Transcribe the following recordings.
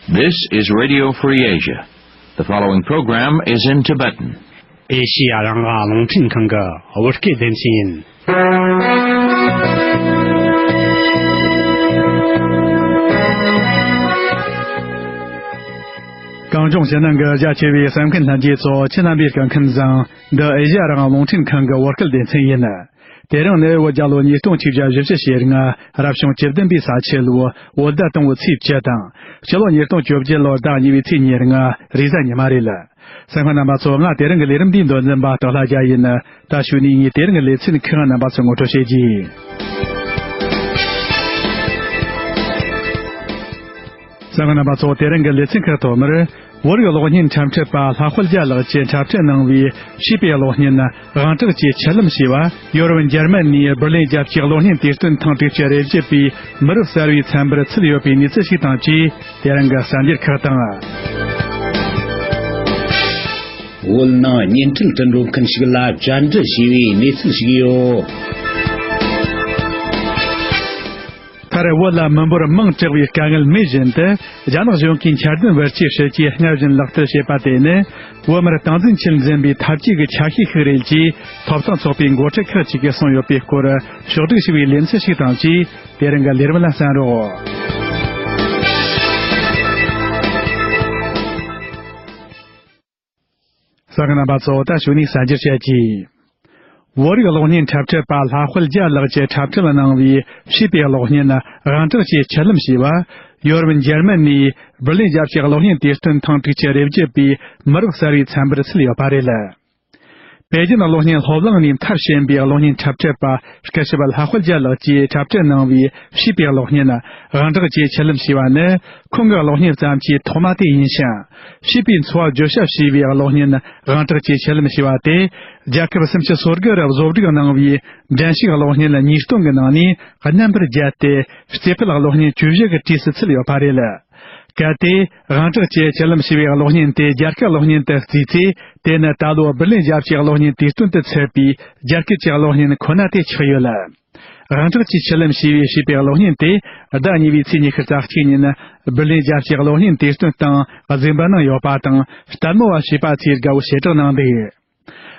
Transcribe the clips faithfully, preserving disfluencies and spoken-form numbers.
This is Radio Free Asia. The following program is in Tibetan. ཨེ་ཤི་ཡ་རང་དབང་རླུང་འཕྲིན་ཁང་གི་བོད་སྐད་སྡེ་ཚན་ཡིན། གངས་ལྗོངས་ཕྱི་ནང་གི་རྒྱ་ཆེ་བའི་གསན་མཁན་ལྷན་རྒྱས་ཚོ་ཁྱེད་རྣམ་པའི་སྐུ་ཁམས་བཟང་། འདི་ཨེ་ཤི་ཡ་རང་དབང་རླུང་འཕྲིན་ཁང་གི་བོད་སྐད་སྡེ་ཚན་ཡིན། དེ་རིང་ནི་བོད་རྒྱལ་ལོ་ཉིས་སྟོང་ཆིག་བརྒྱ་བཞི་བཅུ་ཞེ་ལྔ། རབ་བྱུང་བཅུ་བདུན་པའི་ས་ཁྱི་ལོའི་བོད་ཟླ་དང་པོའི་ཚེས་བཅུ་དང་། སྤྱི་ལོ་ཉིས་སྟོང་བཅོ་བརྒྱད་ལོའི་ཟླ་གཉིས་པའི་ཚེས་ཉེར་ལྔ། རེས་གཟའ་ཉི་མ་རེད། གསན་མཁན་རྣམ་པ་ཚོ། ང་དེ་རིང་གི་ལས་རིམ་འདིའི་མདོ་འཛིན་པ་སྟག་ལྷ་རྒྱལ་ཡིན། ད་གཞུག་ནས་ངས་དེ་རིང་གི་ལེ་ཚན་ཁག་རྣམ་པ་ཚོར་ངོ་སྤྲོད་བྱེད་རྒྱུ་ཡིན། གསན་མཁན་རྣམ་པ་ཚོ། དེ་རིང་གི་ལེ་ཚན་ཁག་ཐོག་མར། བོད་རིགས་གློག་བརྙན་འཁྲབ་ཁྲིད་པ་ལྷ་དཔལ་རྒྱལ་ལགས་ཀྱིས་འཁྲབ་ཁྲིད་གནང་བའི་བྱིས་པའི་གློག་བརྙན་དབང་དྲག་གི་མཆུ་ལམ་ཞེས་པ། ཡོ་རོབ་འཇར་མན་ནིའི་བར་ལིན་རྒྱལ་སྤྱིའི་གློག་བརྙན་དུས་སྟོན་ཐེངས་དྲུག་ཅུ་རེ་བརྒྱད་པའི་མི་རབས་གསར་བའི་ཚན་པར་ཚུད་ཡོད་པའི་གནས་ཚུལ་ཞིག་དང་བཅས། དེ་རིང་གི་གསར་འགྱུར་ཁག་དང་། བོད་ནང་བརྙན་འཕྲིན་དུ་འགྲོ་མཁན་ཞིག་ལ་བཅར་འདྲི་ཞུས་པའི་གནས་ཚུལ་ཞིག་ཡོད། མཐར་བོད་ལ་མི་འབོར་མང་དྲགས་པའི་དཀའ་ངལ་མེད་བཞིན་དུ། རྒྱ་ནག་གཞུང་གིས་འཆར་ལྡན་བར་ཆད་སྲིད་ཇུས་སྔར་བཞིན་ལག་བསྟར་བྱེད་པ་དེ་ནི། བོད་མིར་སྟངས་འཛིན་ཆེད་འཛིན་པའི་འཐབ་ཇུས་ཀྱི་ཆ་ཤས་ཤིག་རེད་ཅེས། ཐོབ་ཐང་ཚོགས་པའི་འགོ་ཁྲིད་ཁག་ཅིག་གིས་གསུངས་ཡོད་པའི་སྐོར། ཕྱོགས་བསྒྲིགས་ཞུས་པའི་ལེ་ཚན་ཞིག་དང་བཅས། དེ་རིང་གི་ལས་རིམ་ལ་གསན་རོགས། གསན་མཁན་རྣམ་པ་ཚོ། ད་གཞུག་ནས་གསར་འགྱུར་བཤད་ཀྱི། བོད་རིགས་གློག་བརྙན་འཁྲབ་ཁྲིད་པ་ལྷ་དཔལ་རྒྱལ་ལགས་ཀྱིས་འཁྲབ་ཁྲིད་གནང་བའི་བྱིས་པའི་གློག་བརྙན་དབང་དྲག་གི་མཆུ་ལམ་ཞེས་པ། ཡོ་རོབ་འཇར་མན་ནིའི་བར་ལིན་རྒྱལ་སྤྱིའི་གློག་བརྙན་དུས་སྟོན་ཐེངས་དྲུག་ཅུ་རེ་བརྒྱད་པའི་མི་རབས་གསར་བའི་ཚན་པར་ཚུད་ཡོད་པ་རེད། པེ་ཅིན་གློག་བརྙན་སློབ་གླིང་ནས་མཐར་ཕྱིན་པའི་གློག་བརྙན་འཁྲབ་ཁྲིད་པ་སྐུ་ཞབས་ལྷ་དཔལ་རྒྱལ་ལགས་ཀྱིས་འཁྲབ་ཁྲིད་གནང་བའི་བྱིས་པའི་གློག་བརྙན་དབང་དྲག་གི་མཆུ་ལམ་ཞེས་པ་ནི། ཁོང་གི་གློག་བརྙན་བརྩམས་རྒྱུའི་ཐོག་མ་དེ་ཡིན་ཞིང་། བྱིས་པའི་འཚོ་བ་བརྗོད་བྱ་ཞེས་པའི་གློག་བརྙན་དབང་དྲག་གི་མཆུ་ལམ་ཞེས་པ་དེ། རྒྱལ་ཁབ་སུམ་ཅུ་སོ་དགུ་རུ་བཟོ་སྒྲིག་གནང་བའི་འགྲན་ཞུགས་གློག་བརྙན་ཉིས་སྟོང་གི་ནང་ནས་རྣམ་པར་རྒྱལ་ཏེ། རྩེ་ཕུད་གློག་བརྙན་བཅུ་བཞི་གི་གྲས་སུ་ཚུད་ཡོད་པ་རེད། གལ་ཏེ། དབང་དྲག་གི་མཆུ་ལམ་ཞེས་པའི་གློག་བརྙན་དེ་རྒྱ་སྐད་གློག་བརྙན་དུ་བརྩིས་ཚེ། དེ་ནི་ད་ལོ་བར་ལིན་རྒྱལ་སྤྱིའི་གློག་བརྙན་དུས་སྟོན་དུ་ཚུད་པའི་རྒྱ་སྐད་ཀྱི་གློག་བརྙན་ཁོ་ན་དེ་ཆགས་ཡོད། དབང་དྲག་གི་མཆུ་ལམ་ཞེས་པའི་བྱིས་པའི་གློག་བརྙན་དེ་ཟླ་གཉིས་པའི་ཚེས་ཉི་ཤུ་རྩ་གཅིག་ཉིན་བར་ལིན་རྒྱལ་སྤྱིའི་གློག་བརྙན་དུས་སྟོན་སྟེང་གཟིགས་འབུལ་གནང་ཡོད་པ་དང་། ལྟད་མོ་བ་བྱིས་པ་ཚོས་དགའ་བོ་ཞེ་དྲག་གནང་འདུག།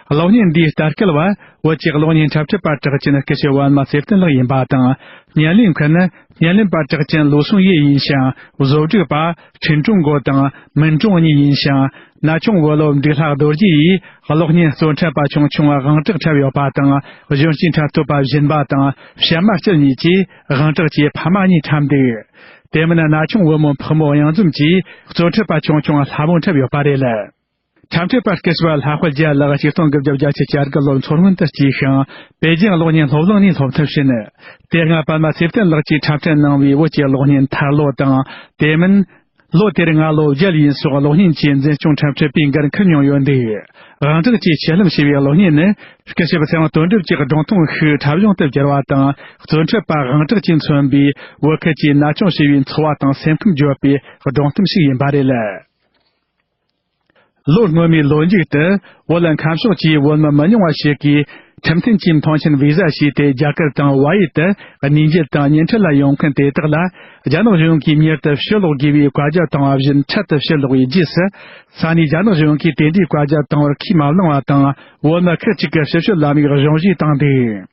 གློག་བརྙན་འདིའི་ལྟ་སྐུལ་བ་བོད་ཀྱི་གློག་བརྙན་འཁྲབ་ཁྲིད་པ་གྲགས་ཅན་སྐུ་ཞབས་པད་མ་ཚེ་བརྟན་ལགས་ཡིན་པ་དང་། བརྙན་ལེན་མཁན་ནི་བརྙན་ལེན་པ་གྲགས་ཅན་ལུའུ་སུང་ཡེ་ཡིན་ཞིང་། བཟོ་སྒྲིག་པ་ཁྲིན་ཀྲུང་གོ་དང་མིན་ཀྲུང་གཉིས་ཡིན་ཞིང་། ན་ཆུང་བུ་སློབ་འབྲི་ལྷག་རྡོ་རྗེ་ཡིས་གློག་བརྙན་གཙོ་འཁྲབ་པ་ཆུང་ཆུང་དབང་གྲགས་འཁྲབ་ཡོད་པ་དང་། གཞོན་སྐྱེས་འཁྲབ་སྟོན་པ་སྦྱིན་པ་དང་བྱམས་མ་སྐྱིད་གཉིས་ཀྱིས་དབང་གྲགས་ཀྱི་ཕ་མ་གཉིས་འཁྲབ་འདུག། དེ་མིན་ན་ཆུང་བུ་མོ་ཕག་མོ་གཡང་འཛོམས་ཀྱིས་གཙོ་འཁྲབ་པ་ཆུང་ཆུང་ལྷ་མོ་འཁྲབ་ཡོད་པ་རེད། འཁྲབ་ཁྲིད་པ་སྐུ་ཞབས་ལྷ་དཔལ་རྒྱལ་ལགས་ཆིག་སྟོང་དགུ་བརྒྱ་བརྒྱད་ཅུ་གྱ་དགུ་ལོར་མཚོ་སྔོན་དུ་སྐྱེས་ཤིང་། པེ་ཅིང་གློག་བརྙན་སློབ་གླིང་ནས་སློབ་ཐོན་ཕྱིན། དེ་སྔ་པདྨ་ཚེ་བརྟན་ལགས་ཀྱིས་འཁྲབ་ཁྲིད་གནང་བའི་བོད་ཀྱི་གློག་བརྙན་ཐར་ལོ་དང་། དེ་མིན། ལོ་དེར་ང་ལོ་བརྒྱད་ཡིན་སོགས་གློག་བརྙན་གྱི་འཛིན་སྐྱོང་འཁྲབ་ཁྲིད་པའི་འགན་འཁུར་མྱོང་ཡོད་འདུག། དབང་གྲགས་ཀྱི་མཆུ་ལམ་ཞེས་པའི་གློག་བརྙན་ནི། སྐུ་ཞབས་ཚེ་དབང་དོན་གྲུབ་ཀྱི་སྒྲུང་ཐུང་ཤིག་འཁྲབ་གཞུང་དུ་བསྒྱུར་བ་དང་། གཙོ་འཁྲབ་པ་དབང་གྲགས་ཀྱིས་མཚོན་པའི་བོད་ཁུལ་གྱི་ན་ཆུང་ཞེས་པའི་འཚོ་བ་དང་སེམས་ཁམས་བརྗོད་པའི་སྒྲུང་གཏམ་ཞིག་ཡིན་པ་རེད། ལོ་སྔོན་མའི་ལོ་མཇུག་ཏུ། བོད་ལ་ཁམས་ཕྱོགས་ཀྱི་བོད་མི་མི་ཉུང་བ་ཞིག་གིས་ཁྲིམས་མཐུན་གྱི་མཐོང་མཆན་བི་ཟ་ཞུས་ཏེ། རྒྱ་གར་དང་ཝ་ཡུལ་དུ་གནས་མཇལ་དང་བརྙན་འཕྲིན་ལ་ཡོང་མཁན་དེ་དག་ལ། རྒྱ་ནག་གཞུང་གིས་མྱུར་དུ་ཕྱིར་ལོག་དགོས་པའི་བཀའ་རྒྱ་བཏང་བ་བཞིན་འཕྲལ་དུ་ཕྱིར་ལོག་པའི་རྗེས་སུ། ས་གནས་རྒྱ་ནག་གཞུང་གིས་དེ་འདྲའི་བཀའ་རྒྱ་བཏང་བར་ཁས་མ་བླངས་པ་དང་། བོད་མི་ཁག་ཅིག་གིས་ཕྱི་བཤོལ་ལམ་ཡིག་གཞུང་བཞེས་བཏང་འདུག།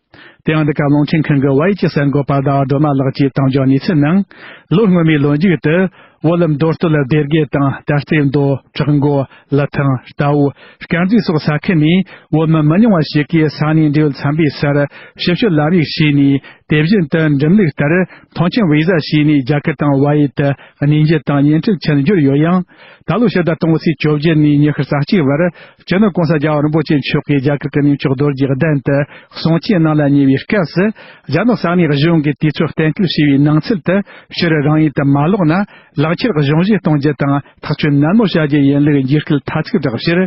དེ་ཡང་འདི་ག་རླུང་འཕྲིན་ཁང་གི་ཝའི་ཅི་གསར་འགོད་པ་ཟླ་བ་སྒྲོལ་མ་ལགས་ཀྱིས་བཏང་འབྱོར་གནས་ཚུལ་ནང་། ལོ་སྔོན་མའི་ལོ་མཇུག་ཏུ། བོད་ལ་མདོ་སྟོད་སྡེ་དགེ་དང་། ད་རྩེ་མདོ། བྲག་འགོ། ལི་ཐང་། རྟའུ། དཀར་མཛེས་སོགས་ས་ཁུལ་ནས་བོད་མི་མི་ཉུང་བ་ཞིག་གིས་ས་གནས་འབྲེལ་ཡོད་ཚན་པའི་སར་ཕྱི་བཤོལ་ལམ་ཡིག་བྱས་ནས། དེ་བཞིན་དུ་འགྲིམ་ལུགས་ལྟར་མཐོང་མཆན་བི་ཟ་བྱས་ནས། རྒྱ་གར་དང་ཝ་ཡུལ་དུ་གནས་མཇལ་དང་བརྙན་འཕྲིན་ཕྱིར་འབྱོར་ཡོད་ཡང་། ད་ལོ་ཕྱི་ཟླ་དང་པོའི་ཚེས་བཅོ་བརྒྱད་ནས་ཉི་ཤུ་རྩ་གཅིག་བར། སྤྱི་ནོར་༸གོང་ས་རྒྱལ་བ་རིན་པོ་ཆེ་མཆོག་གིས་རྒྱ་གར་གྱི་གནས་མཆོག་རྡོ་རྗེ་གདན་དུ་གསུང་ཆོས་གནང་ལ་ཉེ་བའི་སྐབས་སུ། རྒྱ་ནག་ས་གནས་གཞུང་གིས་དུས་ཚོད་གཏན་འཁེལ་བྱས་པའི་ནང་ཚུད་དུ་ཕྱིར་རང་ཡུལ་དུ་མ་ལོག་ན། ལག་ཁྱེར་གཞུང་བཞེས་གཏོང་རྒྱུ་དང་ཐག་གཅོད་ནན་མོ་བྱ་རྒྱུ་ཡིན་ལུགས་འཇིགས་སྐུལ་ཐ་ཚིག་བསྒྲགས་ཕྱིར།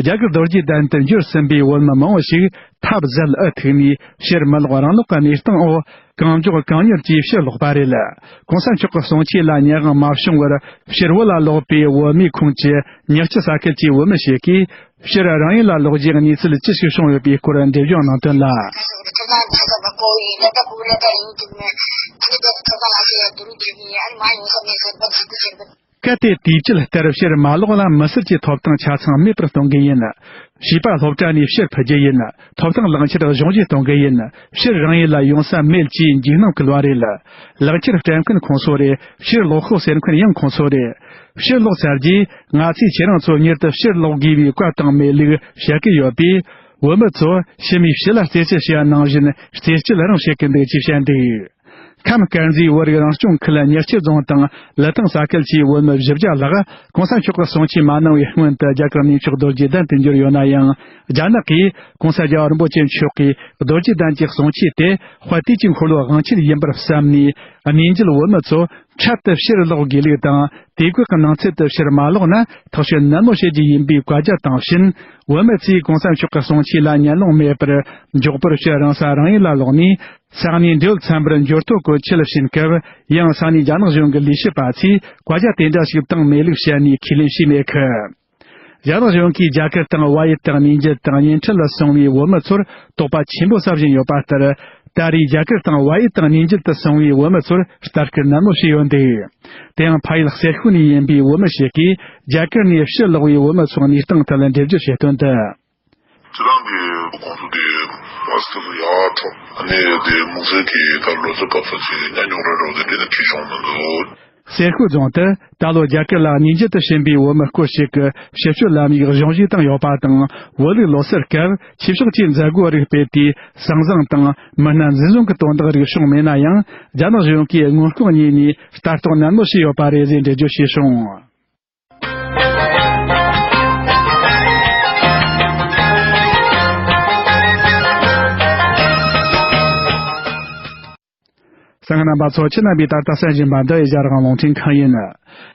རྒྱ་གར་རྡོ་རྗེ་གདན་དུ་འབྱོར་ཟིན་པའི་བོད་མི་མང་བོ་ཞིག་ཐབས་ཟད་འུ་ཐུག་ནས་ཕྱིར་མི་ལོག་རང་ལོག་གི་གནས་སྟངས་འོག་གང་མགྱོགས་གང་མྱུར་གྱིས་ཕྱིར་ལོག་པ་རེད། ༸གོང་ས་མཆོག་གི་གསུང་ཆོས་ལ་ཉན་དབང་མ་བྱུང་བར་ཕྱིར་བོད་ལ་ལོག་པའི་བོད་མིའི་ཁོངས་ཀྱི་ཉག་ཆུ་ས་ཁུལ་གྱི་བོད་མི་ཞིག་གིས། ཕྱིར་རང་ཡུལ་ལ་ལོག་རྒྱུའི་གནས་ཚུལ་ཅི་ཞིག་བྱུང་ཡོད་པའི་སྐོར་འགྲེལ་བརྗོད་གནང་དོན་ལ། གལ་ཏེ་དུས་བཅད་ལྟར་ཕྱིར་མ་ལོག་ན་མི་སེར་གྱི་ཐོབ་ཐང་ཆ་ཚང་མེད་པར་གཏོང་གི་ཡིན། བྱིས་པ་སློབ་གྲྭ་ནས་ཕྱིར་ཕུད་རྒྱུ་ཡིན། ཐོབ་ཐང་ལག་ཁྱེར་གཞུང་བཞེས་གཏོང་གི་ཡིན། ཕྱིར་རང་ཡུལ་ལ་ཡོང་ས་མེད་ཅེས་འཇིགས་སྣང་སྐུལ་བ་རེད། ལག་ཁྱེར་སྤྲད་མཁན་ཁོང་ཚོ་རེད། ཕྱིར་ལོག་ཤོག་ཟེར་མཁན་ཡང་ཁོང་ཚོ་རེད། ཕྱིར་ལོག་ཚར་རྗེས་ང་ཚོས་ཁྱེད་རང་ཚོ་མྱུར་དུ་ཕྱིར་ལོག་དགོས་པའི་བཀའ་བཏང་མེད་ལུགས་བཤད་ཀྱི་ཡོད་པས། བོད་མི་ཚོ་ཕྱི་མིའི་ཕྱི་ལ་རྩེད་ཆས་བྱས་པ་ནང་བཞིན་རྩེད་སྤྱོད་རང་བྱེད་ཀྱི་འདུག་ཅེས་བཤད་འདུག་ཁམས་དཀར་མཛེས་བོད་རིགས་རང་སྐྱོང་ཁུལ་ཉི་སྐྱིད་རྫོང་དང་ལི་ཐང་ས་ཁུལ་གྱི་བོད་མི་བཞི་བརྒྱ་ལྷག་གོང་ས་མཆོག་གི་གསུང་ཆོས་མ་གནང་བའི་སྔོན་དུ་རྒྱ་གར་གནས་མཆོག་རྡོ་རྗེ་གདན་དུ་འབྱོར་ཡོད་ན་ཡང་། རྒྱ་ནག་གིས་གོང་ས་རྒྱལ་བ་རིན་པོ་ཆེ་མཆོག་གིས་རྡོ་རྗེ་གདན་གྱི་གསུང་ཆོས་དེ་དཔལ་དུས་ཀྱི་འཁོར་ལོའི་དབང་ཆེན་ཡིན་པར་བསམ་ནས། གནས་མཇལ་བོད་མི་ཚོ་འཕྲལ་དུ་ཕྱིར་ལོག་དགོས་ལུགས་དང་། དུས་བཀག་གི་ནང་ཚུད་དུ་ཕྱིར་མ་ལོག་ན་ཐག་གཅོད་ནན་མོ་བྱེད་རྒྱུ་ཡིན་པའི་བཀའ་རྒྱ་བཏང་བཞིན། བོད་མི་ཚོས་གོང་ས་མཆོག་གི་གསུང་ཆོས་ལ་ཉན་ལོང་མེད་པར། མགྱོགས་པོར་ཕྱིར་རང་ས་རང་ཡུལ་ལ་ལོག་ནས། ས་གནས་འབྲེལ་ཡོད་ཚན་པར་འབྱོར་ཐོ་བཀོད་ཆེད་ཕྱིན་སྐབས། ཡང་ས་གནས་རྒྱ་ནག་གཞུང་གི་ལས་བྱེད་པ་ཚོས་བཀའ་རྒྱ་དེ་འདྲ་ཞིག་བཏང་མེད་ལུགས་བཤད་ནས་ཁས་ལེན་བྱས་མེད་ཁུལ། རྒྱ་ནག་གཞུང་གིས་རྒྱ་གར་དང་བལ་ཡུལ་དུ་གནས་མཇལ་དང་བརྙན་འཕྲིན་ལ་སོང་བའི་བོད་མི་ཚོར་དོགས་པ་ཆེན་པོ་ཟ་བཞིན་ཡོད་པ་ལྟར། ད་རེས་རྒྱ་གར་དང་བལ་ཡུལ་དུ་གནས་མཇལ་དུ་སོང་བའི་བོད་མི་ཚོར་ལྟ་སྐུལ་ནན་མོ་བྱས་ཡོད་འདུག་དེ་ཡང་ཕ་ཡུལ་སེར་ཤུལ་ནས་ཡིན་པའི་བོད་མི་ཞིག་གིས་རྒྱ་གར་ནས་ཕྱིར་ལོག་པའི་བོད་མི་ཚོའི་གནས་སྟངས་ཐད་ལ་འགྲེལ་བརྗོད་བྱེད་དོན་དུ། ཁྱེད་རང་གི་གོང་ཚོ་དེ་མ་སྟེར་ཡག་འཕྲོ་ཨ་ནི་དེ་དམིགས་བསལ་གྱི་ད་ལོ་ཚོད་སྐབས་སུ་ཅིག་ཉམས་མྱོང་རེ་རོགས་དེ་འདྲ་དེ་ཁྲིད་བྱུང་མི་འདུག་སེར་ཤུལ་རྫོང་དུ་ད་ལོ་རྒྱ་གར་ལ་གནས་མཇལ་དུ་ཕྱིན་པའི་བོད་མི་སྐོར་ཞིག་གི་ཕྱིར་སྐྱོད་ལམ་ཡིག་གཞུང་བཞེས་བཏང་ཡོད་པ་དང་། བོད་ལུགས་ལོ་སར་སྐབས་ཆོས་ཕྱོགས་ཀྱི་མཛད་སྒོ་རིགས་སྤེལ་ཏེ། ཟང་ཟིང་དང་མི་སྣ་འཛིན་བཟུང་གི་དོན་དག་རིགས་བྱུང་མེད་ན་ཡང་། རྒྱ་ནག་གཞུང་གིས་སྔོན་སྐུང་གཉིས་ནས་ལྟ་རྟོག་ནན་མོ་བྱས་ཡོད་པ་རེད་ཟེར་འགྲེལ་བརྗོད་བྱས་བྱུང་། གསན་མཁན་རྣམ་པ་ཚོ། ཁྱེད་རྣམ་པས་ད་ལྟ་གསན་བཞིན་པ་འདི་ཨེ་ཤ་ཡ་རང་དབང་རླུང་འཕྲིན་ཁང་ཡིན།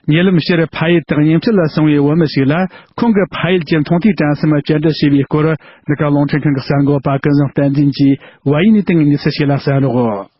ཉེ་ལམ་ཕྱིར་ཕ་ཡུལ་དུ་གནས་མཇལ་ལ་སོང་བའི་བོད་མི་ཞིག་ལ་ཁོང་གི་ཕ་ཡུལ་གྱི་མཐོང་ཐོས་དྲན་གསོ་བཅར་འདྲི་བྱས་པའི་སྐོར། འདི་ག་རླུང་འཕྲིན་ཁང་གི་གསར་འགོད་པ་ཀུན་བཟང་བསྟན་འཛིན་གྱིས་བལ་ཡུལ་ནས་བཏང་བའི་གནས་ཚུལ་ཞིག་ལ་གསན་རོགས།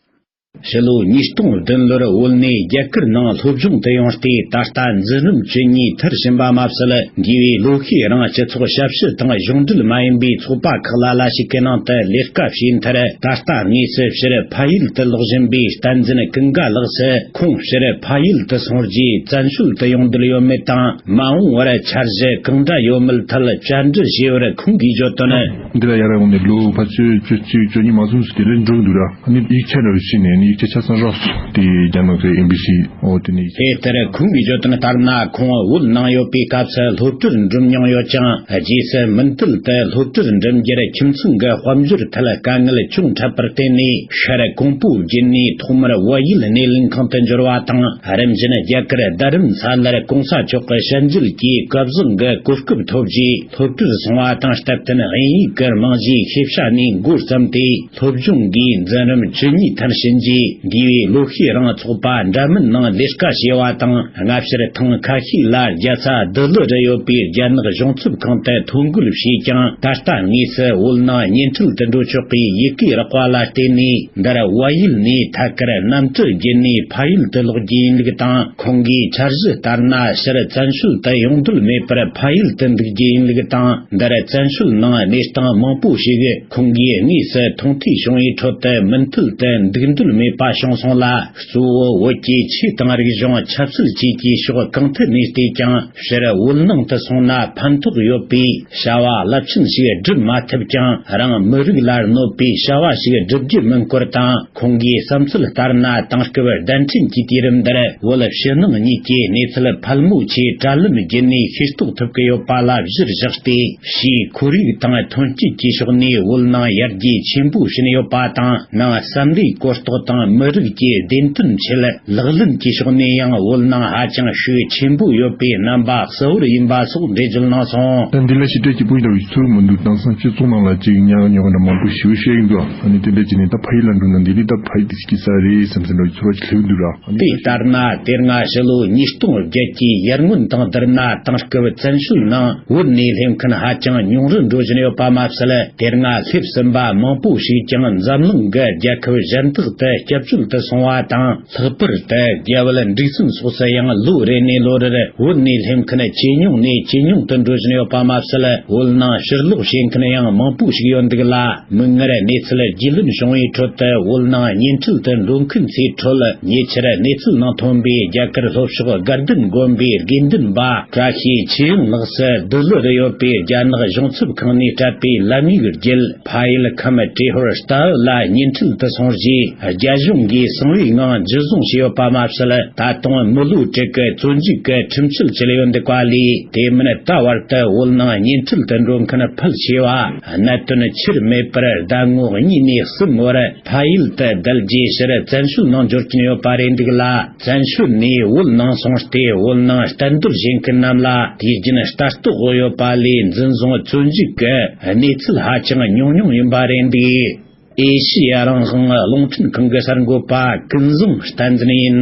ཕྱི་ལོ་ཉིས་སྟོང་བདུན་ལོར་བོད་ནས་རྒྱ་གར་ནང་སློབ་སྦྱོང་དུ་ཡོང་སྟེ། ད་ལྟ་འཛིན་རིམ་བཅུ་གཉིས་མཐར་ཕྱིན་པ་མ་ཟད། འདས་པའི་ལོ་ཤས་རིང་སྤྱི་ཚོགས་ཞབས་ཞུ་དང་གཞུང་འབྲེལ་མ་ཡིན་པའི་ཚོགས་པ་ཁག་ལ་ལ་ཞིག་གི་ནང་དུ་ལས་ཀ་བྱས་མཐར། ད་ལྟ་དངོས་སུ་ཕྱིར་ཕ་ཡུལ་དུ་ལོག་བཞིན་པའི་བསྟན་འཛིན་ཀུན་དགའ་ལགས་སུ། ཁོང་ཕྱིར་ཕ་ཡུལ་དུ་སོང་རྗེས་བཙན་བྱོལ་དུ་ཡོང་འདོད་ཡོད་མེད་དང་། མ་འོངས་པར་འཆར་གཞི་གང་འདྲ་ཡོད་མེད་ཐད་བཅར་འདྲི་ཞུས་པར། ཁོང་གིས་བརྗོད་དོན། འདི་ལ་ཡར་འོང་ནས་ལོ་ཕལ་ཆེར་བཅུ་གཅིག་བཅུ་གཉིས་མ་སོང་ཟེར། དེ་ལས་འགྲོ་གི་འདུག་ར། ཨ་ནི་ཡིག་ཆ་འདྲ་བོ་ཞིག་ནས་ནི་ཡིག་ཆ་ཆ་ཚང་རག་སོང་། དེ་རྒྱ་ནག་གི་ཨེམ་བྷི་སི་འོ་དེ་ནས། དེ་ལྟར་ཁོང་གིས་བརྗོད་དོན་ལྟར་ན། ཁོང་བོད་ནང་ཡོད་པའི་སྐབས་སུ་སློབ་གྲྭར་འགྲིམས་མྱོང་ཡོད་ཀྱང་། རྗེས་སུ་མུ་མཐུད་དུ་སློབ་གྲྭར་འགྲིམས་རྒྱུར་ཁྱིམ་ཚང་གི་དཔལ་འབྱོར་ཐད་དཀའ་ངལ་ཅུང་འཕྲད་པར་བརྟེན་ནས། ཤར་ཀོང་པོ་བརྒྱུད་ནས་ཐོག་མར་བལ་ཡུལ་སྣེ་ལེན་ཁང་དུ་འབྱོར་བ་དང་། རིམ་བཞིན་རྒྱ་གར་རྡ་རམ་ས་ལར་གོང་ས་མཆོག་གི་ཞལ་མཇལ་གྱི་སྐལ་བཟང་གི་གོ་སྐབས་ཐོབ་རྗེས། སློབ་གྲྭར་སོང་བ་དང་སྟབས་བསྟུན་དབྱིན་ཡིག་གི་རྨང་གཞིའི་ཤེས་བྱ་ནས་འགོ་བརྩམས་ཏེ། སློབ་སྦྱོང་གི་འཛིན་རིམ་བཅུ་གཉིས་མཐར་ཕྱིན་རྗེས། འདས་པའི་ལོ་ཤས་རིང་ཚོགས་པ་འདྲ་མིན་ནང་ལས་ཀ་བྱས་པ་དང་། སྔ་ཕྱིར་ཐེངས་ཁ་ཤས་ལ་རྒྱལ་ས་ལྡི་ལི་རུ་ཡོད་པའི་རྒྱ་ནག་གཞུང་ཚབ་ཁང་དུ་ཐོ་འགོད་བྱས་ཀྱང་། ད་ལྟ་དངོས་སུ་བོད་ནང་གཉེན་འཕྲད་དུ་འགྲོ་ཆོག་པའི་ཡི་གེ་རག་པ་ལ་བརྟེན་ནས། འདིར་བལ་ཡུལ་ནས་ཐད་ཀར་གནམ་གྲུ་བརྒྱུད་ནས་ཕ་ཡུལ་དུ་ལོག་རྒྱུ་ཡིན་ལུགས་དང་། ཁོང་གིས་འཆར་གཞི་ལྟར་ན། ཕྱིར་བཙན་བྱོལ་དུ་ཡོང་འདོད་མེད་པར་ཕ་ཡུལ་དུ་འདུག་རྒྱུ་ཡིན་ལུགས་དང་། འདིར་བཙན་བྱོལ་ནང་གནས་སྟངས་མང་པོ་ཞིག་ཁོང་གིས་དངོས་སུ་མཐོང་ཐོས་བྱུང་བའི་ཁྲོད་དུ། མུ་མཐུད་དུ་འདུག་འདོད་མེད་པ་བྱུང་སོང་ལ། གཙོ་བོ་བོད་ཀྱི་ཆོས་དང་རིག་གཞུང་ཆབ་སྲིད་བཅས་ཀྱི་ཕྱོགས་གང་ཐད་ནས་བལྟས་ཀྱང་། ཕྱིར་བོད་ནང་དུ་སོང་ན་ཕན་ཐོགས་ཡོད་པའི་བྱ་བ་རླབས་ཆེན་ཞིག་སྒྲུབ་མ་ཐུབ་ཀྱང་། རང་མི་རིགས་ལ་གནོད་པའི་བྱ་བ་ཞིག་སྒྲུབ་རྒྱུ་མིན་སྐོར་དང་། ཁོང་གིས་བསམ་ཚུལ་ལྟར་ན། དེང་སྐབས་བརྡ་འཕྲིན་གྱི་དུས་རིམ་འདིར་བོད་ཕྱི་ནང་གཉིས་ཀྱི་གནས་ཚུལ་ཕལ་མོ་ཆེ་དྲ་ལམ་བརྒྱུད་ནས་ཤེས་རྟོགས་ཐུབ་ཀྱི་ཡོད་པ་ལ་གཞིར་བཞག་སྟེ། ཕྱིའི་ཁོར་ཡུག་དང་ཐོན་སྐྱེད་ཀྱི་ཕྱོགས་ནས་བོད་ནང་ཡར་རྒྱས་ཆེན་པོ་ཕྱིན་ཡོད་པ་དང་། ནང་བསམ་བློའི་གོ་རྟོགས་དང་མི་རིགས་ཀྱི་བདེན་དོན་ཆེད། ལག་ལེན་གྱི་ཕྱོགས་ནས་ཡང་བོད་ནང་ཧ་ཅང་ཤུགས་ཆེན་པོ་ཡོད་པའི་རྣམ་པ་གསལ་བོར་ཡིན་པ་སོགས་འགྲེལ་བརྗོད་གནང་སོང་། ད་འདི་ལ་ཞིབ་ཕྲ་གྱི་པོ་ཡིན་ནོ་ཚོར་མི་འདུག་དེང་སང་སྤྱི་ཚོགས་ནང་ལ་ཅིག་ཉག་ཉོག་འདྲ་མང་པོ་ཞིག་བཤད་ཀྱི་འདུག་ཨ་ནི་དེ་འདྲ་བྱས་ནས་ད་ཕ་ཡུལ་ལ་འགྲོ་ན་འདི་ནི་ད་ཕ་ཡུལ་དེ་སྐྱིད་ས་རེད་བསམ་བསམ་འདྲ་ཚོར་བ་ཞིག་སླེབས་འདུག་ར། དེ་ལྟར་ན། དེ་སྔ་ཕྱི་ལོ་ཉིས་སྟོང་བརྒྱད་ཀྱི་ཡར་སྔོན་དང་བསྡུར་ན། དེང་སྐབས་བཙན་བྱོལ་ནང་བོད་ནས་སླེབས་མཁན་ཧ་ཅང་ཉུང་རུ་འགྲོ་བཞིན་ཡོད་པ་མ་ཟད། དེ་སྔ་སླེབས་ཟིན་པ་མང་པོ་ཞིག་ཀྱང་འཛམ་གླིང་གི་རྒྱལ་ཁབ་གཞན་དག་ཏུ་ སྐྱབས་བཅོལ་དུ་སོང་བ་དང་། ལྷག་པར་དུ་རྒྱ་བལ་འབྲུག་གསུམ་སོགས་སུ་ཡང་ལོ་རེ་ནས་ལོ་རེར་བོད་ནས་སླེབས་མཁན་ཇེ་ཉུང་ནས་ཇེ་ཉུང་དུ་འགྲོ་བཞིན་ཡོད་པ་མ་ཟད། བོད་ནང་ཕྱིར་ལོག་བྱེད་མཁན་ཡང་མང་པོ་ཞིག་ཡོད་འདུག་ལ། མིག་སྔར་གནས་ཚུལ་རྒྱུས་ལོན་བྱུང་བའི་ཁྲོད་དུ། བོད་ནང་གཉེན་འཕྲད་དུ་འགྲོ་མཁན་ཚོའི་ཁྲོད། ཉེ་ཆར་གནས་ཚུལ་ནང་ཐོན་པའི་རྒྱ་གར་ལྷོ་ཕྱོགས་དགའ་ལྡན་དགོན་པའི་དགེ་འདུན་པ་བཀྲ་ཤིས་ཆོས་དབྱངས་ལགས་སུ། འདི་ལོར་ཡོད་པའི་རྒྱ་ནག་གཞུང་ཚབ་ཁང་ནས་སྤྲད་པའི་ལམ་ཡིག་བརྒྱུད། ཕ་ཡུལ་ཁམས་ཏྲེ་ཧོར་རྟའུ་ལ་གཉེན་འཕྲད་དུ་སོང་རྗེས། རྒྱ་གཞུང་གིས་གསང་བའི་ངང་འཇུ་བཟུང་བྱས་ཡོད་པ་མ་ཟད། ད་དུང་མི་ལོ་དྲུག་གི་བཙོན་འཇུག་གི་ཁྲིམས་གཅོད་བྱས་ཡོད་འདུག་པ་ལས། དེ་མིན་ད་བར་དུ་བོད་ནང་གཉེན་འཕྲད་དུ་འགྲོ་མཁན་ཕལ་ཆེ་བ་གནད་དོན་ཆེར་མེད་པར་ཟླ་ངོ་གཉིས་ནས་གསུམ་བར་ཕ་ཡུལ་དུ་བསྡད་རྗེས། ཕྱིར་བཙན་བྱོལ་ནང་འབྱོར་གྱིན་ཡོད་པ་རེད་འདུག་ལ། བཙན་བྱོལ་ནས་བོད་ནང་སོང་སྟེ། བོད་ནང་གཏན་སྡོད་བྱེད་མཁན་རྣམས་ལ་དུས་རྒྱུན་ལྟ་རྟོག་འོག་ཡོད་པ་ལས། འཛིན་བཟུང་བཙོན་འཇུག་གི་གནས་ཚུལ་ཧ་ཅང་ཉུང་ཉུང་ཡིན་པ་རེད་འདུག། ཨེ་ཤི་ཡ་རང་དབང་རླུང་འཕྲིན་ཁང་གི་གསར་འགོད་པ་ཀུན་བཟང་བསྟན་འཛིན་ཡིན།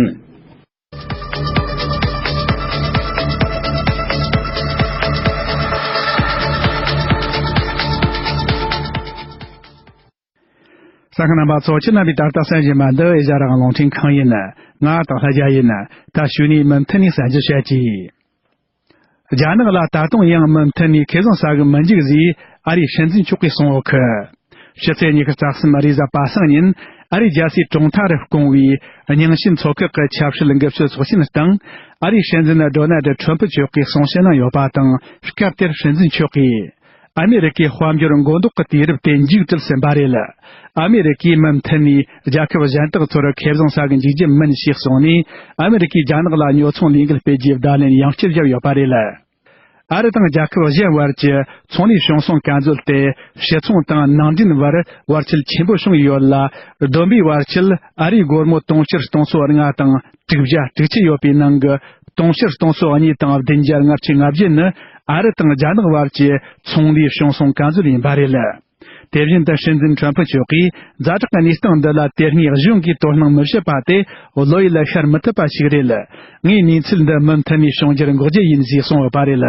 གསན་མཁན་རྣམ་པ་ཚོ། ཁྱེད་རྣམ་པས་ད་ལྟ་གསན་བཞིན་པ་འདི་ཨེ་ཤ་ཡ་རང་དབང་རླུང་འཕྲིན་ཁང་ཡིན། ང་སྟག་ལྷ་རྒྱལ་ཡིན། ད་གཞུག་ནས་མུ་མཐུད་ནས་གསན་རྒྱུ་བྱ་གྱིས། རྒྱ་ནག་ལ་ད་དུང་ཡང་མུ་མཐུད་ནས་ཁེ་བཟང་ཟ་གི་མི་འཇུག་ཟེར་ཨ་རིའི་སྲིད་འཛིན་མཆོག་གིས་གསུངས་ཡོད་གི། ཕྱི་ཚེས་ཉི་ཤུ་རྩ་གསུམ་རེས་གཟའ་པ་སངས་ཉིན། ཨ་རིའི་རྒྱལ་སའི་གྲོང་རྡལ་རུ་བསྐོང་བའི་རྙིང་ཞེན་ཚོགས་ཁག་གི་ཆབ་སྲིད་དགུ་ཕྱོགས་ཚོགས་ཆེན་སྟེང་། ཨ་རིའི་སྲིད་འཛིན་ཌོ་ནལ་ཌི་ཁྲོམ་ཕུ་མཆོག་གིས་གསུང་བཤད་གནང་ཡོད་པ་དང་། སྐབས་དེར་སྲིད་འཛིན་མཆོག་གིས། ཨ་མེ་རི་ཀའི་དཔལ་འབྱོར་མགོ་ལྡོག་གི་དུས་རབས་དེ་མཇུག་བསྒྲིལ་ཟིན་པ་རེད། ཨ་མེ་རི་ཀས་མུ་མཐུད་ནས་རྒྱལ་ཁབ་གཞན་དག་ཚོར་ཁེ་བཟང་ཟ་གི་འཇུག་རྒྱུ་མིན་ཞེས་གསུངས་ནས། ཨ་མེ་རི་ཀས་རྒྱ་ནག་ལ་ཉོ་ཚོང་ལས་འགུལ་སྤེལ་རྒྱུའི་བརྡ་ལན་ཡང་བསྐྱར་བརྒྱབ་ཡོད་པ་རེད། ཨ་རི་དང་རྒྱལ་ཁབ་གཞན་བར་གྱི་ཚོང་ལས་བྱུང་སོང་གན་རྒྱ་དེ། ཕྱི་ཚོང་དང་ནང་འདྲེན་བར་བར་ཁྱད་ཆེན་པོ་བྱུང་ཡོད་ལ། བསྡོམས་པས་བར་ཁྱད་ཨ་རིའི་སྒོར་མོ་དུང་ཕྱུར་སྟོང་ཚོ་ལྔ་དང་དྲུག་བརྒྱ་དྲུག་ཅུ་ཡོད་པའི་ནང་གི་དུང་ཕྱུར་སྟོང་ཚོ་གཉིས་དང་བདུན་བརྒྱ་ལྔ་བཅུ་ང་བརྒྱད་ནི་ཨ་རི་དང་རྒྱ་ནག་བར་གྱི་ཚོང་ལས་བྱུང་སོང་གན་རྒྱ་ཡིན་པ་རེད། དེ་བཞིན་དུ་སྲིད་འཛིན་ཁྲོམ་ཕུ་མཆོག་གིས་ཛ་དྲག་གི་གནས་སྟངས་འདི་ལ་དེ་སྔའི་གཞུང་གིས་དོ་སྣང་མི་བྱེད་པ་དེ་བློ་ཡུལ་ལ་ཤར་མི་ཐུབ་པ་ཞིག་རེད། ངས་གནས་ཚུལ་འདི་མུ་མཐུད་ནས་བྱུང་རྒྱུར་འགོག་རྒྱུ་ཡིན་ཞེས་གསུངས་ཡོད་པ་རེད།